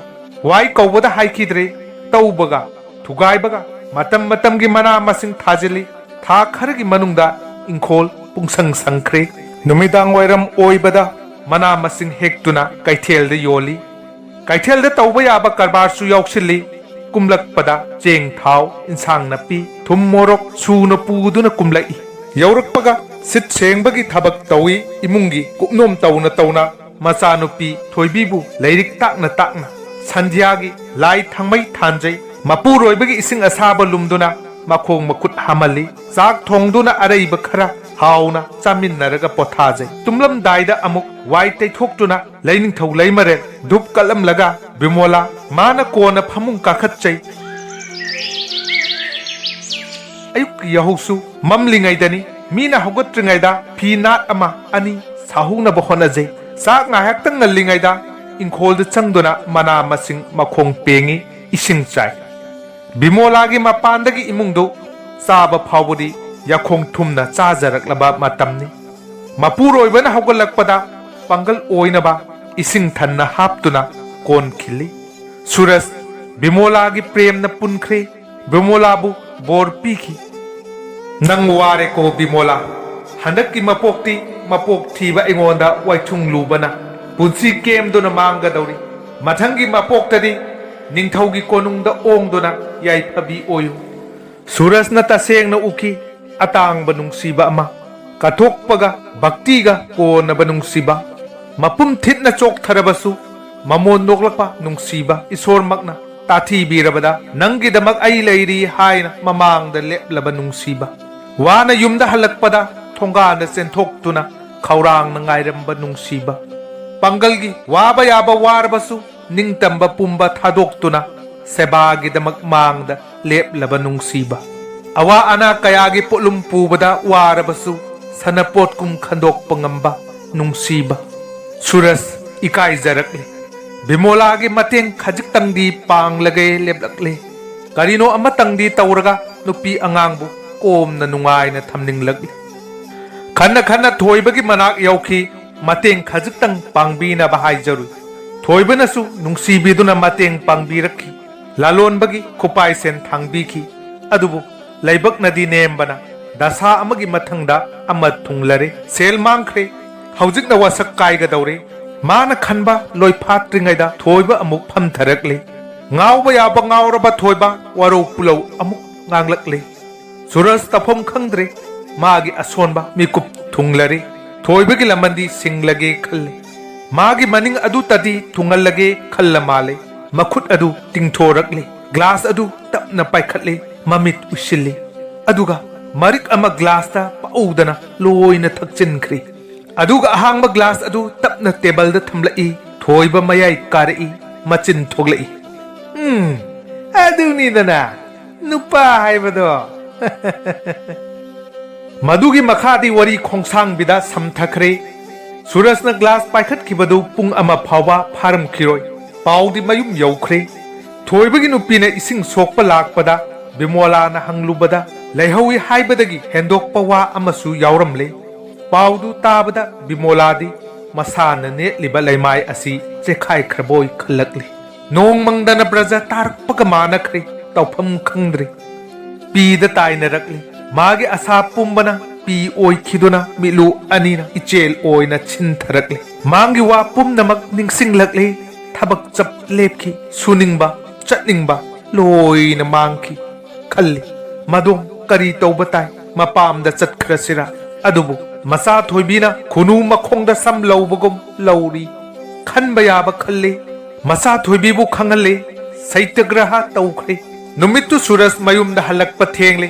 ꯋꯥꯏ ꯀꯧꯕꯗ ꯍꯥꯏꯈꯤꯗ꯭ꯔꯦ, ꯇꯧꯕꯒ ꯊꯨꯒꯥꯏꯕꯒ ꯃꯇꯝ ꯃꯇꯝꯒꯤ ꯃꯅꯥ ꯃꯁꯤꯡ ꯊꯥꯖꯤꯜꯂꯤ꯫ ꯊꯥ ꯈꯔꯒꯤ ꯃꯅꯨꯡꯗ ꯏꯪꯈꯣꯜ ꯄꯨꯡꯁꯪ ꯁꯪꯈ꯭ꯔꯦ꯫ ꯅꯨꯃꯤꯗꯥꯡ ꯋꯥꯏꯔꯝ ꯑꯣꯏꯕꯗ ꯃꯅꯥ ꯃꯁꯤꯡ ꯍꯦꯛꯇꯨꯅ ꯀꯩꯊꯦꯜꯗ ꯌꯣꯜꯂꯤ꯫ ꯀꯩꯊꯦꯜꯗ ꯇꯧꯕ ꯌꯥꯕ ꯀꯔꯕꯥꯔꯁꯨ ꯌꯥꯎꯁꯤꯜꯂꯤ꯫ ꯀꯨꯝꯂꯛꯄꯗ ꯆꯦꯡ, ꯊꯥꯎ, ꯏꯟꯁꯥꯡ ꯅꯥꯄꯤ, ꯊꯨꯝ, ꯃꯣꯔꯣꯛ ꯁꯨꯅ ꯄꯨꯗꯨꯅ ꯀꯨꯝꯂꯛꯏ꯫ ꯌꯧꯔꯛꯄꯒ ꯁꯤꯠ ꯁꯦꯡꯕꯒꯤ ꯊꯕꯛ ꯇꯧꯏ꯫ ꯏꯃꯨꯡꯒꯤ ꯀꯨꯞꯅꯣꯝ ꯇꯧꯅ ꯇꯧꯅ ꯃꯆꯥꯅꯨꯄꯤ ꯊꯣꯏꯕꯤꯕꯨ ꯂꯥꯏꯔꯤꯛ ꯇꯥꯛꯅ ꯇꯥꯛꯅ ꯁꯟꯙ꯭ꯌꯥꯒꯤ ꯂꯥꯏ ꯊꯥꯡꯃꯩ ꯊꯥꯟꯖꯩ꯫ ꯃꯄꯨꯔꯣꯏꯕꯒꯤ ꯏꯁꯤꯡ ꯑꯁꯥꯕ ꯂꯨꯝꯗꯨꯅ ꯃꯈꯣꯡ ꯃꯈꯨꯠ ꯍꯥꯝꯍꯜꯂꯤ꯫ ꯆꯥꯛ ꯊꯣꯡꯗꯨꯅ ꯑꯔꯩꯕ ꯈꯔ ꯍꯥꯎꯅ ꯆꯥꯃꯤꯟꯅꯔꯒ ꯄꯣꯊꯥꯖꯩ꯫ ꯇꯨꯝꯂꯝꯗꯥꯏꯗ ꯑꯃꯨꯛ ꯋꯥꯏ ꯇꯩꯊꯣꯛꯇꯨꯅ ꯂꯩꯅꯤꯡꯊꯧ ꯂꯩꯃꯔꯦꯜ ꯙꯨꯞ ꯀꯠꯂꯝꯂꯒ ꯕꯤꯃꯣꯂꯥ ꯃꯥꯅ ꯀꯣꯟꯅ ꯐꯃꯨꯡ ꯀꯥꯈꯠꯆꯩ꯫ ꯑꯌꯨꯛꯀꯤ ꯌꯥꯍꯧꯁꯨ ꯃꯝꯂꯤꯉꯩꯗꯅꯤ꯫ ꯃꯤꯅ ꯍꯧꯒꯠꯇ꯭ꯔꯤꯉꯩꯗ ꯐꯤ ꯅꯥꯠ ꯑꯃ ꯑꯅꯤ ꯁꯥꯍꯧꯅꯕ ꯍꯣꯠꯅꯖꯩ꯫ ꯆꯥꯛ ꯉꯥꯏꯍꯥꯛꯇꯪ ꯉꯜꯂꯤꯉꯩꯗ ꯏꯪꯈꯣꯜꯗ ꯆꯪꯗꯨꯅ ꯃꯅꯥ ꯃꯁꯤꯡ ꯃꯈꯣꯡ ꯄꯦꯡꯉꯤ, ꯏꯁꯤꯡ ꯆꯥꯏ꯫ ꯕꯤꯃꯣꯂꯥꯒꯤ ꯃꯄꯥꯟꯗꯒꯤ ꯏꯃꯨꯡꯗꯨ ꯆꯥꯕ ꯐꯥꯎꯕꯗꯤ ꯌꯥꯈꯣꯡ ꯊꯨꯝꯅ ꯆꯥꯖꯔꯛꯂꯕ ꯃꯇꯝꯅꯤ꯫ ꯃꯄꯨꯔꯣꯏꯕꯅ ꯍꯧꯒꯠꯂꯛꯄꯗ ꯄꯥꯡꯒꯜ ꯑꯣꯏꯅꯕ ꯏꯁꯤꯡ ꯊꯟꯅ ꯍꯥꯞꯇꯨꯅ ꯀꯣꯟ ꯈꯤꯜꯂꯤ꯫ ꯁꯨꯔꯖ ꯕꯤꯃꯣꯂꯥꯒꯤ ꯄ꯭ꯔꯦꯝꯅ ꯄꯨꯟꯈ꯭ꯔꯦ꯫ ꯕꯤꯃꯣꯂꯥꯕꯨ ꯕꯣꯔ ꯄꯤꯈꯤ꯫ "ꯅꯪ ꯋꯥꯔꯦꯀꯣ ꯕꯤꯃꯣꯂꯥ꯫ ꯍꯟꯗꯛꯀꯤ ꯃꯄꯣꯛꯇꯤ ꯃꯄꯣꯛ ꯊꯤꯕ ꯑꯩꯉꯣꯟꯗ ꯋꯥꯏꯊꯨꯡ ꯂꯨꯕꯅ ꯄꯨꯟꯁꯤ ꯀꯦꯝꯗꯨꯅ ꯃꯥꯡꯒꯗꯧꯔꯤ꯫ ꯃꯊꯪꯒꯤ ꯃꯄꯣꯛꯇꯗꯤ ꯅꯤꯡꯊꯧꯒꯤ ꯀꯣꯅꯨꯡꯗ ꯑꯣꯡꯗꯨꯅ ꯌꯥꯏꯐꯕꯤ ꯑꯣꯏꯌꯨ꯫" ꯁꯨꯔꯖꯅ ꯇꯁꯦꯡꯅ ꯎꯈꯤ꯫ ꯑꯇꯥꯡꯕ ꯅꯨꯡꯁꯤꯕ ꯑꯃ, ꯀꯠꯊꯣꯛꯄꯒ ꯚꯛꯇꯤꯒ ꯀꯣꯟꯅꯕ ꯅꯨꯡꯁꯤꯕ, ꯃꯄꯨꯝ ꯊꯤꯠꯅ ꯆꯣꯛꯊꯔꯕꯁꯨ ꯃꯃꯣꯟ ꯅꯣꯛꯂꯛꯄ ꯅꯨꯡꯁꯤꯕ, ꯏꯁꯣꯔꯃꯛꯅ ꯇꯥꯊꯤꯕꯤꯔꯕꯗ ꯅꯪꯒꯤꯗꯃꯛ ꯑꯩ ꯂꯩꯔꯤ ꯍꯥꯏꯅ ꯃꯃꯥꯡꯗ ꯂꯦꯞꯂꯕ ꯅꯨꯡꯁꯤꯕ, ꯋꯥꯅ ꯌꯨꯝꯗ ꯍꯜꯂꯛꯄꯗ ꯊꯣꯡꯒꯥꯟꯗ ꯆꯦꯟꯊꯣꯛꯇꯨꯅ ꯈꯧꯔꯥꯡꯅ ꯉꯥꯏꯔꯝꯕ ꯅꯨꯡꯁꯤꯕ, ꯄꯥꯡꯒꯜꯒꯤ ꯋꯥꯕ ꯌꯥꯕ ꯋꯥꯔꯕꯁꯨ ꯅꯤꯡꯇꯝꯕ ꯄꯨꯝꯕ ꯊꯥꯗꯣꯛꯇꯨꯅ ꯁꯦꯕꯥꯒꯤꯗꯃꯛ ꯃꯥꯡꯗ ꯂꯦꯞꯂꯕ ꯅꯨꯡꯁꯤꯕ, ꯑꯋꯥ ꯑꯅꯥ ꯀꯌꯥꯒꯤ ꯄꯣꯠꯂꯨꯝ ꯄꯨꯕꯗ ꯋꯥꯔꯕꯁꯨ ꯁꯅꯄꯣꯠꯀꯨꯝ ꯈꯟꯗꯣꯛꯄ ꯉꯝꯕ ꯅꯨꯡꯁꯤꯕ꯫ ꯁꯨꯔꯖ ꯏꯀꯥꯏꯖꯔꯛꯂꯤ꯫ ꯕꯤꯃꯣꯂꯥꯒꯤ ꯃꯇꯦꯡ ꯈꯖꯤꯛꯇꯪꯗꯤ ꯄꯥꯡꯂꯒꯦ ꯂꯦꯞꯂꯛꯂꯦ꯫ ꯀꯔꯤꯅꯣ ꯑꯃꯇꯪꯗꯤ ꯇꯧꯔꯒ ꯅꯨꯄꯤ ꯑꯉꯥꯡꯕꯨ ꯀꯣꯝꯅ ꯅꯨꯡꯉꯥꯏꯅ ꯊꯝꯅꯤꯡꯂꯛꯂꯤ꯫ ꯈꯟꯅ ꯈꯟꯅ ꯊꯣꯏꯕꯒꯤ ꯃꯅꯥꯛ ꯌꯧꯈꯤ꯫ ꯃꯇꯦꯡ ꯈꯖꯤꯛꯇꯪ ꯄꯥꯡꯕꯤꯅꯕ ꯍꯥꯏꯖꯔꯨꯏ꯫ ꯊꯣꯏꯕꯅꯁꯨ ꯅꯨꯡꯁꯤꯕꯤꯗꯨꯅ ꯃꯇꯦꯡ ꯄꯥꯡꯕꯤꯔꯛꯈꯤ꯫ ꯂꯂꯣꯟꯕꯒꯤ ꯈꯨꯄꯥꯏꯁꯦꯟ ꯊꯥꯡꯕꯤꯈꯤ꯫ ꯑꯗꯨꯕꯨ ꯂꯥꯏꯕꯛꯅꯗꯤ ꯅꯦꯝꯕꯅ ꯗꯁꯥ ꯑꯃꯒꯤ ꯃꯊꯪꯗ ꯑꯃ ꯊꯨꯡꯂꯔꯦ꯫ ꯁꯦꯜ ꯃꯥꯡꯈ꯭ꯔꯦ꯫ ꯍꯧꯖꯤꯛꯅ ꯋꯥꯁꯛ ꯀꯥꯏꯒꯗꯧꯔꯦ꯫ ꯃꯥꯅ ꯈꯟꯕ ꯂꯣꯏ ꯐꯥꯠꯇ꯭ꯔꯤꯉꯩꯗ ꯊꯣꯏꯕ ꯑꯃꯨꯛ ꯐꯝꯊꯔꯛꯂꯦ꯫ ꯉꯥꯎꯕ ꯌꯥꯕ ꯉꯥꯎꯔꯕ ꯊꯣꯏꯕ ꯋꯥꯔꯧ ꯄꯨꯂꯧ ꯑꯃꯨꯛ ꯉꯥꯡꯂꯛꯂꯦ꯫ ꯁꯨꯔꯖ ꯇꯧꯐꯝ ꯈꯪꯗ꯭ꯔꯦ꯫ ꯃꯥꯒꯤ ꯑꯁꯣꯟꯕ ꯃꯤꯀꯨꯞ ꯊꯨꯡꯂꯔꯦ꯫ ꯊꯣꯏꯕꯒꯤ ꯂꯃꯟꯗꯤ ꯁꯤꯡꯂꯒꯦ ꯈꯜꯂꯦ꯫ ꯃꯥꯒꯤ ꯃꯅꯤꯡ ꯑꯗꯨꯇꯗꯤ ꯊꯨꯡꯍꯜꯂꯒꯦ ꯈꯜꯂ ꯃꯥꯜꯂꯦ꯫ ꯃꯈꯨꯠ ꯑꯗꯨ ꯇꯤꯡꯊꯣꯔꯛꯂꯦ꯫ ꯒ꯭ꯂꯥꯁ ꯑꯗꯨ ꯇꯞꯅ ꯄꯥꯏꯈꯠꯂꯦ꯫ ꯃꯃꯤꯠ ꯎꯏꯁꯤꯜꯂꯦ꯫ ꯑꯗꯨꯒ ꯃꯔꯤꯛ ꯑꯃ ꯒ꯭ꯂꯥꯁꯇ ꯄꯥꯎꯗꯅ ꯂꯣꯏꯅ ꯊꯛꯆꯤꯟꯈ꯭ꯔꯦ꯫ ꯑꯗꯨꯒ ꯑꯍꯥꯡꯕ ꯒ꯭ꯂꯥꯁ ꯑꯗꯨ ꯇꯞꯅ ꯇꯦꯕꯜꯗ ꯊꯝꯂꯛꯏ꯫ ꯊꯣꯏꯕ ꯃꯌꯥꯏ ꯀꯥꯔꯛꯏ꯫ ꯃꯆꯤꯟ ꯊꯣꯛꯂꯛꯏ꯫ "ꯎꯝ, ꯑꯗꯨꯅꯤꯗꯅ ꯅꯨꯄꯥ ꯍꯥꯏꯕꯗꯣ!" ꯃꯗꯨꯒꯤ ꯃꯈꯥꯗꯤ ꯋꯥꯔꯤ ꯈꯣꯡꯁꯥꯡꯕꯤꯗ ꯁꯝꯊꯈ꯭ꯔꯦ꯫ ꯁꯨꯔꯖꯅ ꯒ꯭ꯂꯥꯁ ꯄꯥꯏꯈꯠꯈꯤꯕꯗꯨ ꯄꯨꯡ ꯑꯃ ꯐꯥꯎꯕ ꯐꯥꯔꯝꯈꯤꯔꯣꯏ꯫ ꯄꯥꯎꯗꯤ ꯃꯌꯨꯝ ꯌꯧꯈ꯭ꯔꯦ꯫ ꯊꯣꯏꯕꯒꯤ ꯅꯨꯄꯤꯅ ꯏꯁꯤꯡ ꯁꯣꯛꯄ ꯂꯥꯛꯄꯗ ꯕꯤꯃꯣꯂꯥꯅ ꯍꯪꯂꯨꯕꯗ ꯂꯩꯍꯧꯏ ꯍꯥꯏꯕꯗꯒꯤ ꯍꯦꯟꯗꯣꯛꯄ ꯋꯥ ꯑꯃꯁꯨ ꯌꯥꯎꯔꯝꯂꯦ꯫ ꯄꯥꯎꯗꯨ ꯇꯥꯕꯗ ꯕꯤꯃꯣꯂꯥꯗꯤ ꯃꯁꯥꯅ ꯅꯦꯠꯂꯤꯕ ꯂꯩꯃꯥꯏ ꯑꯁꯤ ꯆꯦꯈꯥꯏꯈ꯭ꯔꯕꯣꯏ ꯈꯜꯂꯛꯂꯤ꯫ ꯅꯣꯡ ꯃꯪꯗꯅ ꯕ꯭ꯔꯖ ꯇꯥꯔꯛꯄꯒ ꯃꯥꯟꯅꯈ꯭ꯔꯦ꯫ ꯇꯧꯐꯝ ꯈꯪꯗ꯭ꯔꯦ꯫ ꯄꯤꯗ ꯇꯥꯏꯅꯔꯛꯂꯤ꯫ ꯃꯥꯒꯤ ꯑꯁꯥ ꯄꯨꯝꯕꯅ ꯄꯤ ꯑꯣꯏꯈꯤꯗꯨꯅ ꯃꯤꯠꯂꯨ ꯑꯅꯤꯅ ꯏꯆꯦꯜ ꯑꯣꯏꯅ ꯁꯤꯟꯊꯔꯛꯂꯤ꯫ ꯃꯥꯡꯒꯤ ꯋꯥ ꯄꯨꯝꯅꯃꯛ ꯅꯤꯡꯁꯤꯡꯂꯛꯂꯤ꯫ ꯊꯕꯛ ꯆꯞ ꯂꯦꯞꯈꯤ꯫ ꯁꯨꯅꯤꯡꯕ, ꯆꯠꯅꯤꯡꯕ ꯂꯣꯏꯅ ꯃꯥꯡꯈꯤ꯫ ꯈꯜꯂꯤ, ꯃꯗꯣꯝ ꯀꯔꯤ ꯇꯧꯕ ꯇꯥꯏ? ꯃꯄꯥꯝꯗ ꯆꯠꯈ꯭ꯔꯁꯤꯔꯥ? ꯑꯗꯨꯕꯨ ꯃꯆꯥ ꯊꯣꯏꯕꯤꯅ ꯈꯨꯅꯨ ꯃꯈꯣꯡꯗ ꯁꯝ ꯂꯧꯕꯒꯨꯝ ꯂꯧꯔꯤ꯫ ꯈꯟꯕ ꯌꯥꯕ ꯈꯜꯂꯤ꯫ ꯃꯆꯥ ꯊꯣꯏꯕꯤꯕꯨ ꯈꯪꯍꯜꯂꯤ꯫ ꯁꯩꯇꯒ꯭ꯔꯍ ꯇꯧꯈ꯭ꯔꯦ꯫ ꯅꯨꯃꯤꯠꯇꯨ ꯁꯨꯔꯖ ꯃꯌꯨꯝꯗ ꯍꯜꯂꯛꯄ ꯊꯦꯡꯂꯦ꯫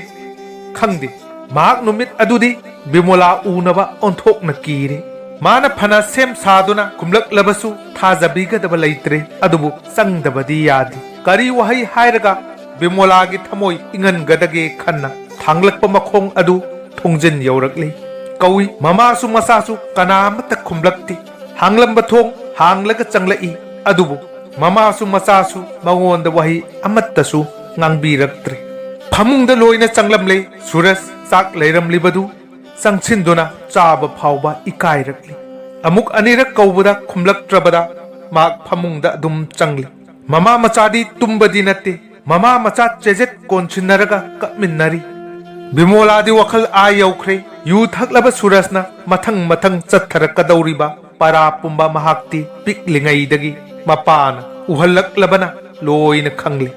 ꯈꯪꯗꯦ, ꯃꯍꯥꯛ ꯅꯨꯃꯤꯠ ꯑꯗꯨꯗꯤ ꯕꯤꯃꯣꯂꯥ ꯎꯅꯕ ꯑꯣꯟꯊꯣꯛꯅ ꯀꯤꯔꯦ꯫ ꯃꯥꯅ ꯐꯅ ꯁꯦꯝ ꯁꯥꯗꯨꯅ ꯈꯨꯝꯂꯛꯂꯕꯁꯨ ꯊꯥꯖꯕꯤꯒꯗꯕ ꯂꯩꯇ꯭ꯔꯦ꯫ ꯑꯗꯨꯕꯨ ꯆꯪꯗꯕꯗꯤ ꯌꯥꯗꯦ꯫ ꯀꯔꯤ ꯋꯥꯍꯩ ꯍꯥꯏꯔꯒ ꯕꯤꯃꯣꯂꯥꯒꯤ ꯊꯃꯣꯏ ꯏꯪꯍꯟꯒꯗꯒꯦ ꯈꯟꯅ ꯊꯥꯡꯂꯛꯄ ꯃꯈꯣꯡ ꯑꯗꯨ ꯊꯣꯡꯖꯤꯟ ꯌꯧꯔꯛꯂꯤ꯫ ꯀꯧꯏ꯫ ꯃꯃꯥꯁꯨ ꯃꯆꯥꯁꯨ ꯀꯅꯥ ꯑꯃꯠꯇ ꯈꯨꯝꯂꯛꯇꯦ꯫ ꯍꯥꯡꯂꯝꯕ ꯊꯣꯡ ꯍꯥꯡꯂꯒ ꯆꯪꯂꯛꯏ꯫ ꯑꯗꯨꯕꯨ ꯃꯃꯥꯁꯨ ꯃꯆꯥꯁꯨ ꯃꯉꯣꯟꯗ ꯋꯥꯍꯩ ꯑꯃꯠꯇꯁꯨ ꯉꯥꯡꯕꯤꯔꯛꯇ꯭ꯔꯦ꯫ ꯐꯃꯨꯡꯗ ꯂꯣꯏꯅ ꯆꯪꯂꯝꯂꯦ꯫ ꯁꯨꯔꯖ ꯆꯥꯛ ꯂꯩꯔꯝꯂꯤꯕꯗꯨ ꯆꯪꯁꯤꯟꯗꯨꯅ ꯆꯥꯕ ꯐꯥꯎꯕ ꯏꯀꯥꯏꯔꯛꯂꯤ꯫ ꯑꯃꯨꯛ ꯑꯅꯤꯔꯛ ꯀꯧꯕꯗ ꯈꯨꯝꯂꯛꯇ꯭ꯔꯕꯗ ꯃꯍꯥꯛ ꯐꯃꯨꯡꯗ ꯑꯗꯨꯝ ꯆꯪꯂꯤ꯫ ꯃꯃꯥ ꯃꯆꯥꯗꯤ ꯇꯨꯝꯕꯗꯤ ꯅꯠꯇꯦ꯫ ꯃꯃꯥ ꯃꯆꯥ ꯆꯦꯖꯦꯠ ꯀꯣꯟꯁꯤꯟꯅꯔꯒ ꯀꯞꯃꯤꯟꯅꯔꯤ꯫ ꯕꯤꯃꯣꯂꯥꯗꯤ ꯋꯥꯈꯜ ꯑꯥ ꯌꯧꯈ꯭ꯔꯦ꯫ ꯌꯨ ꯊꯛꯂꯕ ꯁꯨꯔꯖꯅ ꯃꯊꯪ ꯃꯊꯪ ꯆꯠꯊꯔꯛꯀꯗꯧꯔꯤꯕ ꯄꯔꯥ ꯄꯨꯝꯕ ꯃꯍꯥꯛꯇꯤ ꯄꯤꯛꯂꯤꯉꯩꯗꯒꯤ ꯃꯄꯥꯅ ꯎꯍꯜꯂꯛꯂꯕꯅ ꯂꯣꯏꯅ ꯈꯪꯂꯦ꯫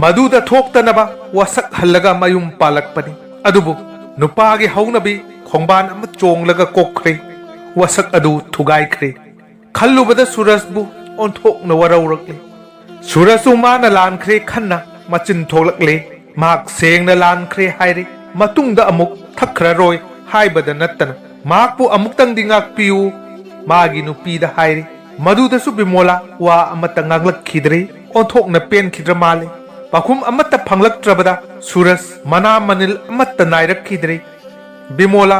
ꯃꯗꯨꯗ ꯊꯣꯛꯇꯅꯕ ꯋꯥꯁꯛ ꯍꯜꯂꯒ ꯃꯌꯨꯝ ꯄꯥꯜꯂꯛꯄꯅꯤ꯫ ꯑꯗꯨꯕꯨ ꯅꯨꯄꯥꯒꯤ ꯍꯧꯅꯕꯤ ꯈꯣꯡꯕꯥꯟ ꯑꯃ ꯆꯣꯡꯂꯒ ꯀꯣꯛꯈ꯭ꯔꯦ꯫ ꯋꯥꯁꯛ ꯑꯗꯨ ꯊꯨꯒꯥꯏꯈ꯭ꯔꯦ꯫ ꯈꯜꯂꯨꯕꯗ ꯁꯨꯔꯖꯕꯨ ꯑꯣꯟꯊꯣꯛꯅ ꯋꯥꯔꯧꯔꯛꯂꯦ꯫ ꯁꯨꯔꯖꯁꯨ ꯃꯥꯅ ꯂꯥꯟꯈ꯭ꯔꯦ ꯈꯟꯅ ꯃꯆꯤꯟ ꯊꯣꯛꯂꯛꯂꯦ꯫ ꯃꯍꯥꯛ ꯁꯦꯡꯅ ꯂꯥꯟꯈ꯭ꯔꯦ ꯍꯥꯏꯔꯦ, ꯃꯇꯨꯡꯗ ꯑꯃꯨꯛ ꯊꯛꯈ꯭ꯔꯔꯣꯏ ꯍꯥꯏꯕꯗ ꯅꯠꯇꯅ ꯃꯍꯥꯛꯄꯨ ꯑꯃꯨꯛꯇꯪꯗꯤ ꯉꯥꯛꯄꯤꯌꯨ꯫ ꯃꯥꯒꯤ ꯅꯨꯄꯤꯗ ꯍꯥꯏꯔꯦ꯫ ꯃꯗꯨꯗꯁꯨ ꯕꯤꯃꯣꯂꯥ ꯋꯥ ꯑꯃꯠꯇ ꯉꯥꯡꯂꯛꯈꯤꯗ꯭ꯔꯦ, ꯑꯣꯟꯊꯣꯛꯅ ꯄꯦꯟꯈꯤꯗ꯭ꯔ ꯃꯥꯜꯂꯦ꯫ ꯄꯥꯎꯈꯨꯝ ꯑꯃꯠꯇ ꯐꯪꯂꯛꯇ꯭ꯔꯕꯗ ꯁꯨꯔꯖ ꯃꯅꯥ ꯃꯅꯤꯜ ꯑꯃꯠꯇ ꯅꯥꯏꯔꯛꯈꯤꯗ꯭ꯔꯦ꯫ ꯕꯤꯃꯣꯂꯥ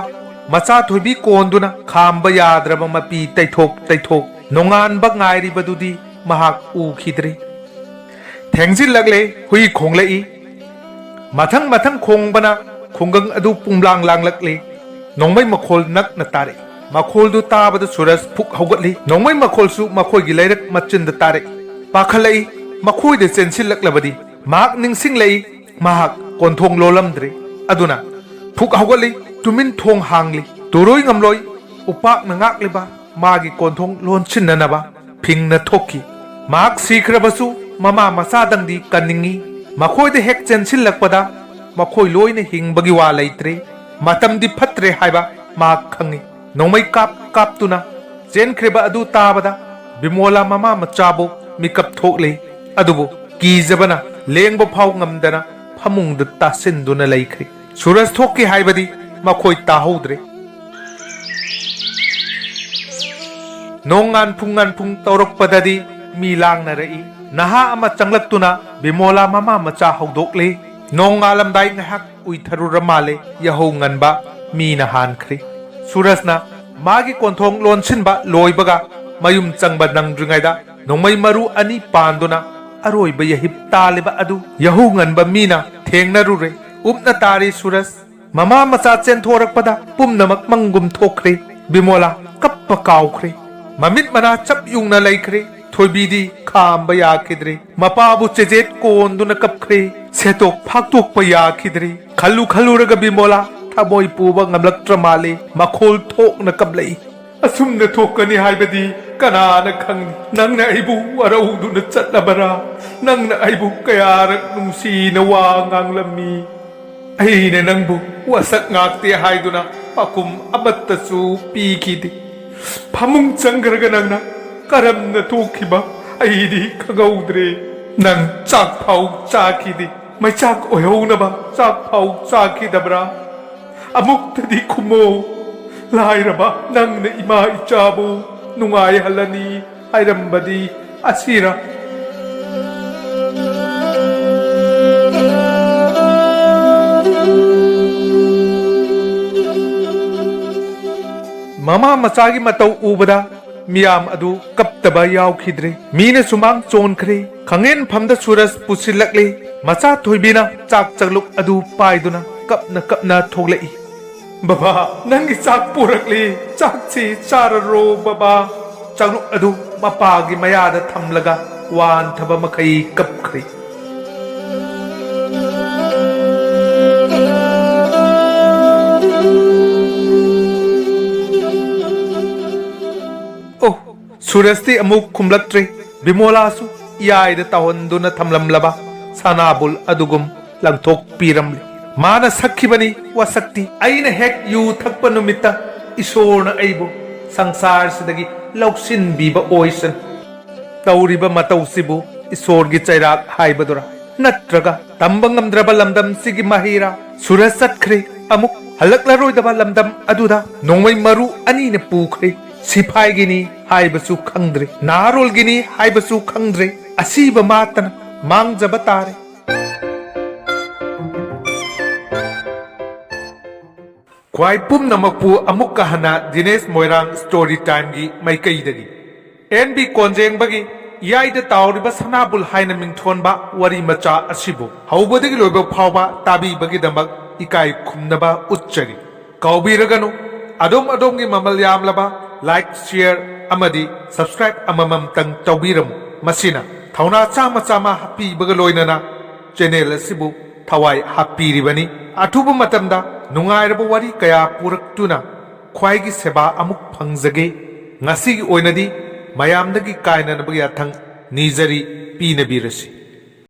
ꯃꯆꯥ ꯊꯣꯏꯕꯤ ꯀꯣꯟꯗꯨꯅ ꯈꯥꯝꯕ ꯌꯥꯗ꯭ꯔꯕ ꯃꯄꯤ ꯇꯩꯊꯣꯛ ꯇꯩꯊꯣꯛ ꯅꯣꯡꯉꯥꯟꯕ ꯉꯥꯏꯔꯤꯕꯗꯨꯗꯤ ꯃꯍꯥꯛ ꯎꯈꯤꯗ꯭ꯔꯦ꯫ ꯊꯦꯡꯖꯤꯜꯂꯛꯂꯦ꯫ ꯍꯨꯏ ꯈꯣꯡꯂꯛꯏ꯫ ꯃꯊꯪ ꯃꯊꯪ ꯈꯣꯡꯕꯅ ꯈꯨꯡꯒꯪ ꯑꯗꯨ ꯄꯨꯝꯂꯥꯡ ꯂꯥꯡꯂꯛꯂꯦ꯫ ꯅꯣꯡꯃꯩ ꯃꯈꯣꯜ ꯅꯛꯅ ꯇꯥꯔꯛꯏ꯫ ꯃꯈꯣꯜꯗꯨ ꯇꯥꯕꯗ ꯁꯨꯔꯖ ꯐꯨꯛ ꯍꯧꯒꯠꯂꯤ꯫ ꯅꯣꯡꯃꯩ ꯃꯈꯣꯜꯁꯨ ꯃꯈꯣꯏꯒꯤ ꯂꯩꯔꯛ ꯃꯆꯤꯟꯗ ꯇꯥꯔꯛꯏ꯫ ꯄꯥꯈꯠꯂꯛꯏ꯫ ꯃꯈꯣꯏꯗ ꯆꯦꯟꯁꯤꯜꯂꯛꯂꯕꯗꯤ ꯃꯍꯥꯛ ꯅꯤꯡꯁꯤꯡꯂꯛꯏ꯫ ꯃꯍꯥꯛ ꯀꯣꯟꯊꯣꯡ ꯂꯣꯜꯂꯝꯗ꯭ꯔꯦ꯫ ꯑꯗꯨꯅ ꯐꯨꯛ ꯍꯧꯒꯠꯂꯤ꯫ ꯇꯨꯃꯤꯟ ꯊꯣꯡ ꯍꯥꯡꯂꯤ꯫ ꯇꯨꯔꯣꯏ ꯉꯝꯂꯣꯏ ꯎꯄꯥꯛꯅ ꯉꯥꯛꯂꯤꯕ ꯃꯥꯒꯤ ꯀꯣꯟꯊꯣꯡ ꯂꯣꯟꯁꯤꯟꯅꯅꯕ ꯐꯤꯡꯅ ꯊꯣꯛꯈꯤ꯫ ꯃꯍꯥꯛ ꯁꯤꯈ꯭ꯔꯕꯁꯨ ꯃꯃꯥ ꯃꯆꯥꯗꯪꯗꯤ ꯀꯟꯅꯤꯡꯏ꯫ ꯃꯈꯣꯏꯗ ꯍꯦꯛ ꯆꯦꯟꯁꯤꯜꯂꯛꯄꯗ ꯃꯈꯣꯏ ꯂꯣꯏꯅ ꯍꯤꯡꯕꯒꯤ ꯋꯥ ꯂꯩꯇ꯭ꯔꯦ꯫ ꯃꯇꯝꯗꯤ ꯐꯠꯇ꯭ꯔꯦ ꯍꯥꯏꯕ ꯃꯍꯥꯛ ꯈꯪꯏ꯫ ꯅꯣꯡꯃꯩ ꯀꯥꯞ ꯀꯥꯞꯇꯨꯅ ꯆꯦꯟꯈ꯭ꯔꯤꯕ ꯑꯗꯨ ꯇꯥꯕꯗ ꯕꯤꯃꯣꯂꯥ ꯃꯃꯥ ꯃꯆꯥꯕꯨ ꯃꯤꯀꯞ ꯊꯣꯛꯂꯦ꯫ ꯑꯗꯨꯕꯨ ꯀꯤꯖꯕꯅ ꯂꯦꯡꯕ ꯐꯥꯎ ꯉꯝꯗꯅ ꯐꯃꯨꯡꯗ ꯇꯥꯁꯤꯟꯗꯨꯅ ꯂꯩꯈ꯭ꯔꯦ꯫ ꯁꯨꯔꯖ ꯊꯣꯛꯈꯤ ꯍꯥꯏꯕꯗꯤ ꯃꯈꯣꯏ ꯇꯥꯍꯧꯗ꯭ꯔꯦ꯫ ꯅꯣꯡ ꯉꯥꯟꯐꯨꯡ ꯉꯥꯟꯐꯨꯡ ꯇꯧꯔꯛꯄꯗꯗꯤ ꯃꯤ ꯂꯥꯡꯅꯔꯛꯏ꯫ ꯅꯍꯥ ꯑꯃ ꯆꯪꯂꯛꯇꯨꯅ ꯕꯤꯃꯣꯂꯥ ꯃꯃꯥ ꯃꯆꯥ ꯍꯧꯗꯣꯛꯂꯦ꯫ ꯅꯣꯡꯉꯥꯜꯂꯝꯗꯥꯏ ꯉꯥꯏꯍꯥꯛ ꯎꯏꯊꯔꯨꯔ ꯃꯥꯜꯂꯦ꯫ ꯌꯥꯍꯧ ꯉꯟꯕ ꯃꯤꯅ ꯍꯥꯟꯈ꯭ꯔꯦ꯫ ꯁꯨꯔꯖꯅ ꯃꯥꯒꯤ ꯀꯣꯟꯊꯣꯡ ꯂꯣꯟꯁꯤꯟꯕ ꯂꯣꯏꯕꯒ ꯃꯌꯨꯝ ꯆꯪꯕ ꯅꯪꯗ꯭ꯔꯤꯉꯩꯗ ꯅꯣꯡꯃꯩ ꯃꯔꯨ ꯑꯅꯤ ꯄꯥꯟꯗꯨꯅ ꯑꯔꯣꯏꯕ ꯌꯥꯍꯤꯞ ꯇꯥꯜꯂꯤꯕ ꯑꯗꯨ ꯌꯥꯍꯧ ꯉꯟꯕ ꯃꯤꯅ ꯊꯦꯡꯅꯔꯨꯔꯦ꯫ ꯎꯞꯅ ꯇꯥꯔꯤ ꯁꯨꯔꯖ꯫ ꯃꯃꯥ ꯃꯆꯥ ꯆꯦꯟꯊꯣꯔꯛꯄꯗ ꯄꯨꯝꯅꯃꯛ ꯃꯪꯒꯨꯝ ꯊꯣꯛꯈ꯭ꯔꯦ꯫ ꯕꯤꯃꯣꯂꯥ ꯀꯞꯄ ꯀꯥꯎꯈ꯭ꯔꯦ꯫ ꯃꯃꯤꯠ ꯃꯅꯥ ꯆꯞ ꯌꯨꯡꯅ ꯂꯩꯈ꯭ꯔꯦ꯫ ꯊꯣꯏꯕꯤꯗꯤ ꯈꯥꯝꯕ ꯌꯥꯈꯤꯗ꯭ꯔꯦ꯫ ꯃꯄꯥꯕꯨ ꯆꯦꯖꯦꯠ ꯀꯣꯟꯗꯨꯅ ꯀꯞꯈ꯭ꯔꯦ꯫ ꯁꯦꯇꯣꯛ ꯐꯥꯛꯇꯣꯛꯄ ꯌꯥꯈꯤꯗ꯭ꯔꯦ꯫ ꯈꯜꯂꯨ ꯈꯜꯂꯨꯔꯒ ꯕꯤꯃꯣꯂꯥ ꯊꯃꯣꯏ ꯄꯨꯕ ꯉꯝꯂꯛꯇ꯭ꯔ ꯃꯥꯜꯂꯦ꯫ ꯃꯈꯣꯜ ꯊꯣꯛꯅ ꯀꯞꯂꯛꯏ꯫ ꯑꯁꯨꯝꯅ ꯊꯣꯛꯀꯅꯤ ꯍꯥꯏꯕꯗꯤ ꯀꯅꯥꯅ ꯈꯪꯅꯤ, ꯅꯪꯅ ꯑꯩꯕꯨ ꯋꯥꯔꯧꯗꯨꯅ ꯆꯠꯂꯕꯔꯥ? ꯅꯪꯅ ꯑꯩꯕꯨ ꯀꯌꯥꯔꯛ ꯅꯨꯡꯁꯤꯅ ꯋꯥ ꯉꯥꯡꯂꯝꯃꯤ꯫ ꯑꯩꯅ ꯅꯪꯕꯨ ꯋꯥꯁꯛ ꯉꯥꯛꯇꯦ ꯍꯥꯏꯗꯨꯅ ꯄꯥꯎꯈꯨꯝ ꯑꯃꯠꯇꯁꯨ ꯄꯤꯈꯤꯗꯦ꯫ ꯐꯃꯨꯡ ꯆꯪꯈ꯭ꯔꯒ ꯅꯪꯅ ꯀꯔꯝꯅ ꯊꯣꯛꯈꯤꯕ ꯑꯩꯗꯤ ꯈꯪꯍꯧꯗ꯭ꯔꯦ꯫ ꯅꯪ ꯆꯥꯛ ꯐꯥꯎ ꯆꯥꯈꯤꯗꯦ꯫ ꯃꯩꯆꯥꯛ ꯑꯣꯏꯍꯧꯅꯕ ꯆꯥꯛ ꯐꯥꯎ ꯆꯥꯈꯤꯗꯕ꯭ꯔꯥ? ꯑꯃꯨꯛꯇꯗꯤ ꯈꯨꯝꯃꯣ꯫ ꯂꯥꯏꯔꯕ ꯅꯪꯅ ꯏꯃꯥ ꯏꯆꯥꯕꯨ ꯅꯨꯡꯉꯥꯏꯍꯜꯂꯅꯤ ꯍꯥꯏꯔꯝꯕꯗꯤ ꯑꯁꯤꯔ? ꯃꯃꯥ ꯃꯆꯥꯒꯤ ꯃꯇꯧ ꯎꯕꯗ ꯃꯤꯌꯥꯝ ꯑꯗꯨ ꯀꯞꯇꯕ ꯌꯥꯎꯈꯤꯗ꯭ꯔꯦ꯫ ꯃꯤꯅ ꯁꯨꯃꯥꯡ ꯆꯣꯟꯈ꯭ꯔꯦ꯫ ꯈꯪꯍꯦꯟꯐꯝꯗ ꯁꯨꯔꯖ ꯄꯨꯁꯤꯜꯂꯛꯂꯦ꯫ ꯃꯆꯥ ꯊꯣꯏꯕꯤꯅ ꯆꯥꯛ ꯆꯥꯛꯂꯨꯛ ꯑꯗꯨ ꯄꯥꯏꯗꯨꯅ ꯀꯞꯅ ꯀꯞꯅ ꯊꯣꯛꯂꯛꯏ꯫ "ꯕꯕꯥ, ꯅꯪꯒꯤ ꯆꯥꯛ ꯄꯨꯔꯛꯂꯤ꯫ ꯆꯥꯛꯁꯤ ꯆꯥꯔꯔꯣ ꯕꯕꯥ꯫" ꯆꯥꯛꯂꯨꯛ ꯑꯗꯨ ꯃꯄꯥꯒꯤ ꯃꯌꯥꯗ ꯊꯝꯂꯒ ꯋꯥꯟꯊꯕ ꯃꯈꯩ ꯀꯞꯈ꯭ꯔꯦ꯫ ꯑꯣ, ꯁꯨꯔꯖꯇꯤ ꯑꯃꯨꯛ ꯈꯨꯝꯂꯛꯇ꯭ꯔꯦ꯫ ꯕꯤꯃꯣꯂꯥꯁꯨ ꯏꯌꯥꯏꯗ ꯇꯥꯎꯍꯟꯗꯨꯅ ꯊꯝꯂꯝꯂꯕ ꯁꯅꯥꯕꯨꯜ ꯑꯗꯨꯒꯨꯝ ꯂꯪꯊꯣꯛꯄꯤꯔꯝꯂꯦ꯫ ꯃꯥꯅ ꯁꯛꯈꯤꯕꯅꯤ ꯋꯥꯁꯛꯇꯤ꯫ ꯑꯩꯅ ꯍꯦꯛ ꯌꯨ ꯊꯛꯄ ꯅꯨꯃꯤꯠꯇ ꯏꯁꯣꯔꯅ ꯑꯩꯕꯨ ꯁꯪꯁꯥꯔꯁꯤꯗꯒꯤ ꯂꯧꯁꯤꯟꯕꯤꯕ ꯑꯣꯏꯁꯅꯨ꯫ ꯇꯧꯔꯤꯕ ꯃꯇꯧꯁꯤꯕꯨ ꯏꯁꯣꯔꯒꯤ ꯆꯩꯔꯥꯛ ꯍꯥꯏꯕꯗꯨꯔꯥ? ꯅꯠꯇ꯭ꯔꯒ ꯇꯝꯕ ꯉꯝꯗ꯭ꯔꯕ ꯂꯝꯗꯝꯁꯤꯒꯤ ꯃꯍꯩꯔꯥ? ꯁꯨꯔꯖ ꯆꯠꯈ꯭ꯔꯦ, ꯑꯃꯨꯛ ꯍꯜꯂꯛꯂꯔꯣꯏꯗꯕ ꯂꯝꯗꯝ ꯑꯗꯨꯗ ꯅꯣꯡꯃꯩ ꯃꯔꯨ ꯑꯅꯤꯅ ꯄꯨꯈ꯭ꯔꯦ꯫ ꯁꯤꯐꯥꯏꯒꯤꯅꯤ ꯍꯥꯏꯕꯁꯨ ꯈꯪꯗ꯭ꯔꯦ, ꯅꯍꯥꯔꯣꯜꯒꯤꯅꯤ ꯍꯥꯏꯕꯁꯨ ꯈꯪꯗ꯭ꯔꯦ꯫ ꯑꯁꯤꯕ ꯃꯥꯇꯅ ꯃꯥꯡꯖꯕ ꯇꯥꯔꯦ꯫ ꯈ꯭ꯋꯥꯏ ꯄꯨꯝꯅꯃꯛꯄꯨ ꯑꯃꯨꯛꯀ ꯍꯟꯅ ꯗꯤꯅꯦꯁ ꯃꯣꯏꯔꯥꯡ ꯁ꯭ꯇꯣꯔꯤ ꯇꯥꯏꯝꯒꯤ ꯃꯥꯏꯀꯩꯗꯒꯤ ꯑꯦꯟ ꯕꯤ ꯀꯣꯟꯖꯦꯡꯕꯒꯤ ꯏꯌꯥꯏꯗ ꯇꯥꯎꯔꯤꯕ ꯁꯅꯥꯕꯨꯜ ꯍꯥꯏꯅ ꯃꯤꯡꯊꯣꯟꯕ ꯋꯥꯔꯤ ꯃꯆꯥ ꯑꯁꯤꯕꯨ ꯍꯧꯕꯗꯒꯤ ꯂꯣꯏꯕ ꯐꯥꯎꯕ ꯇꯥꯕꯤꯕꯒꯤꯗꯃꯛ ꯏꯀꯥꯏ ꯈꯨꯝꯅꯕ ꯎꯠꯆꯔꯤ꯫ ꯀꯥꯎꯕꯤꯔꯒꯅꯨ, ꯑꯗꯣꯝ ꯑꯗꯣꯝꯒꯤ ꯃꯃꯜ ꯌꯥꯝꯂꯕ like, share ꯑꯃꯗꯤ subscribe ꯑꯃꯃꯝꯇꯪ ꯇꯧꯕꯤꯔꯝꯃꯨ꯫ ꯃꯁꯤꯅ ꯊꯧꯅꯥ ꯆꯥꯝꯃ ꯆꯥꯝꯃ ꯍꯥꯞꯄꯤꯕꯒ ꯂꯣꯏꯅꯅ channel ꯑꯁꯤꯕꯨ ꯊꯋꯥꯏ ꯍꯥꯞꯄꯤꯔꯤꯕꯅꯤ꯫ ꯑꯊꯨꯕ ꯃꯇꯝꯗ ꯅꯨꯡꯉꯥꯏꯔꯕ ꯋꯥꯔꯤ ꯀꯌꯥ ꯄꯨꯔꯛꯇꯨꯅ ꯈ꯭ꯋꯥꯏꯒꯤ ꯁꯦꯕꯥ ꯑꯃꯨꯛ ꯐꯪꯖꯒꯦ꯫ ꯉꯁꯤꯒꯤ ꯑꯣꯏꯅꯗꯤ ꯃꯌꯥꯝꯗꯒꯤ ꯀꯥꯏꯅꯅꯕꯒꯤ ꯌꯥꯊꯪ ꯅꯤꯖꯔꯤ, ꯄꯤꯅꯕꯤꯔꯁꯤ꯫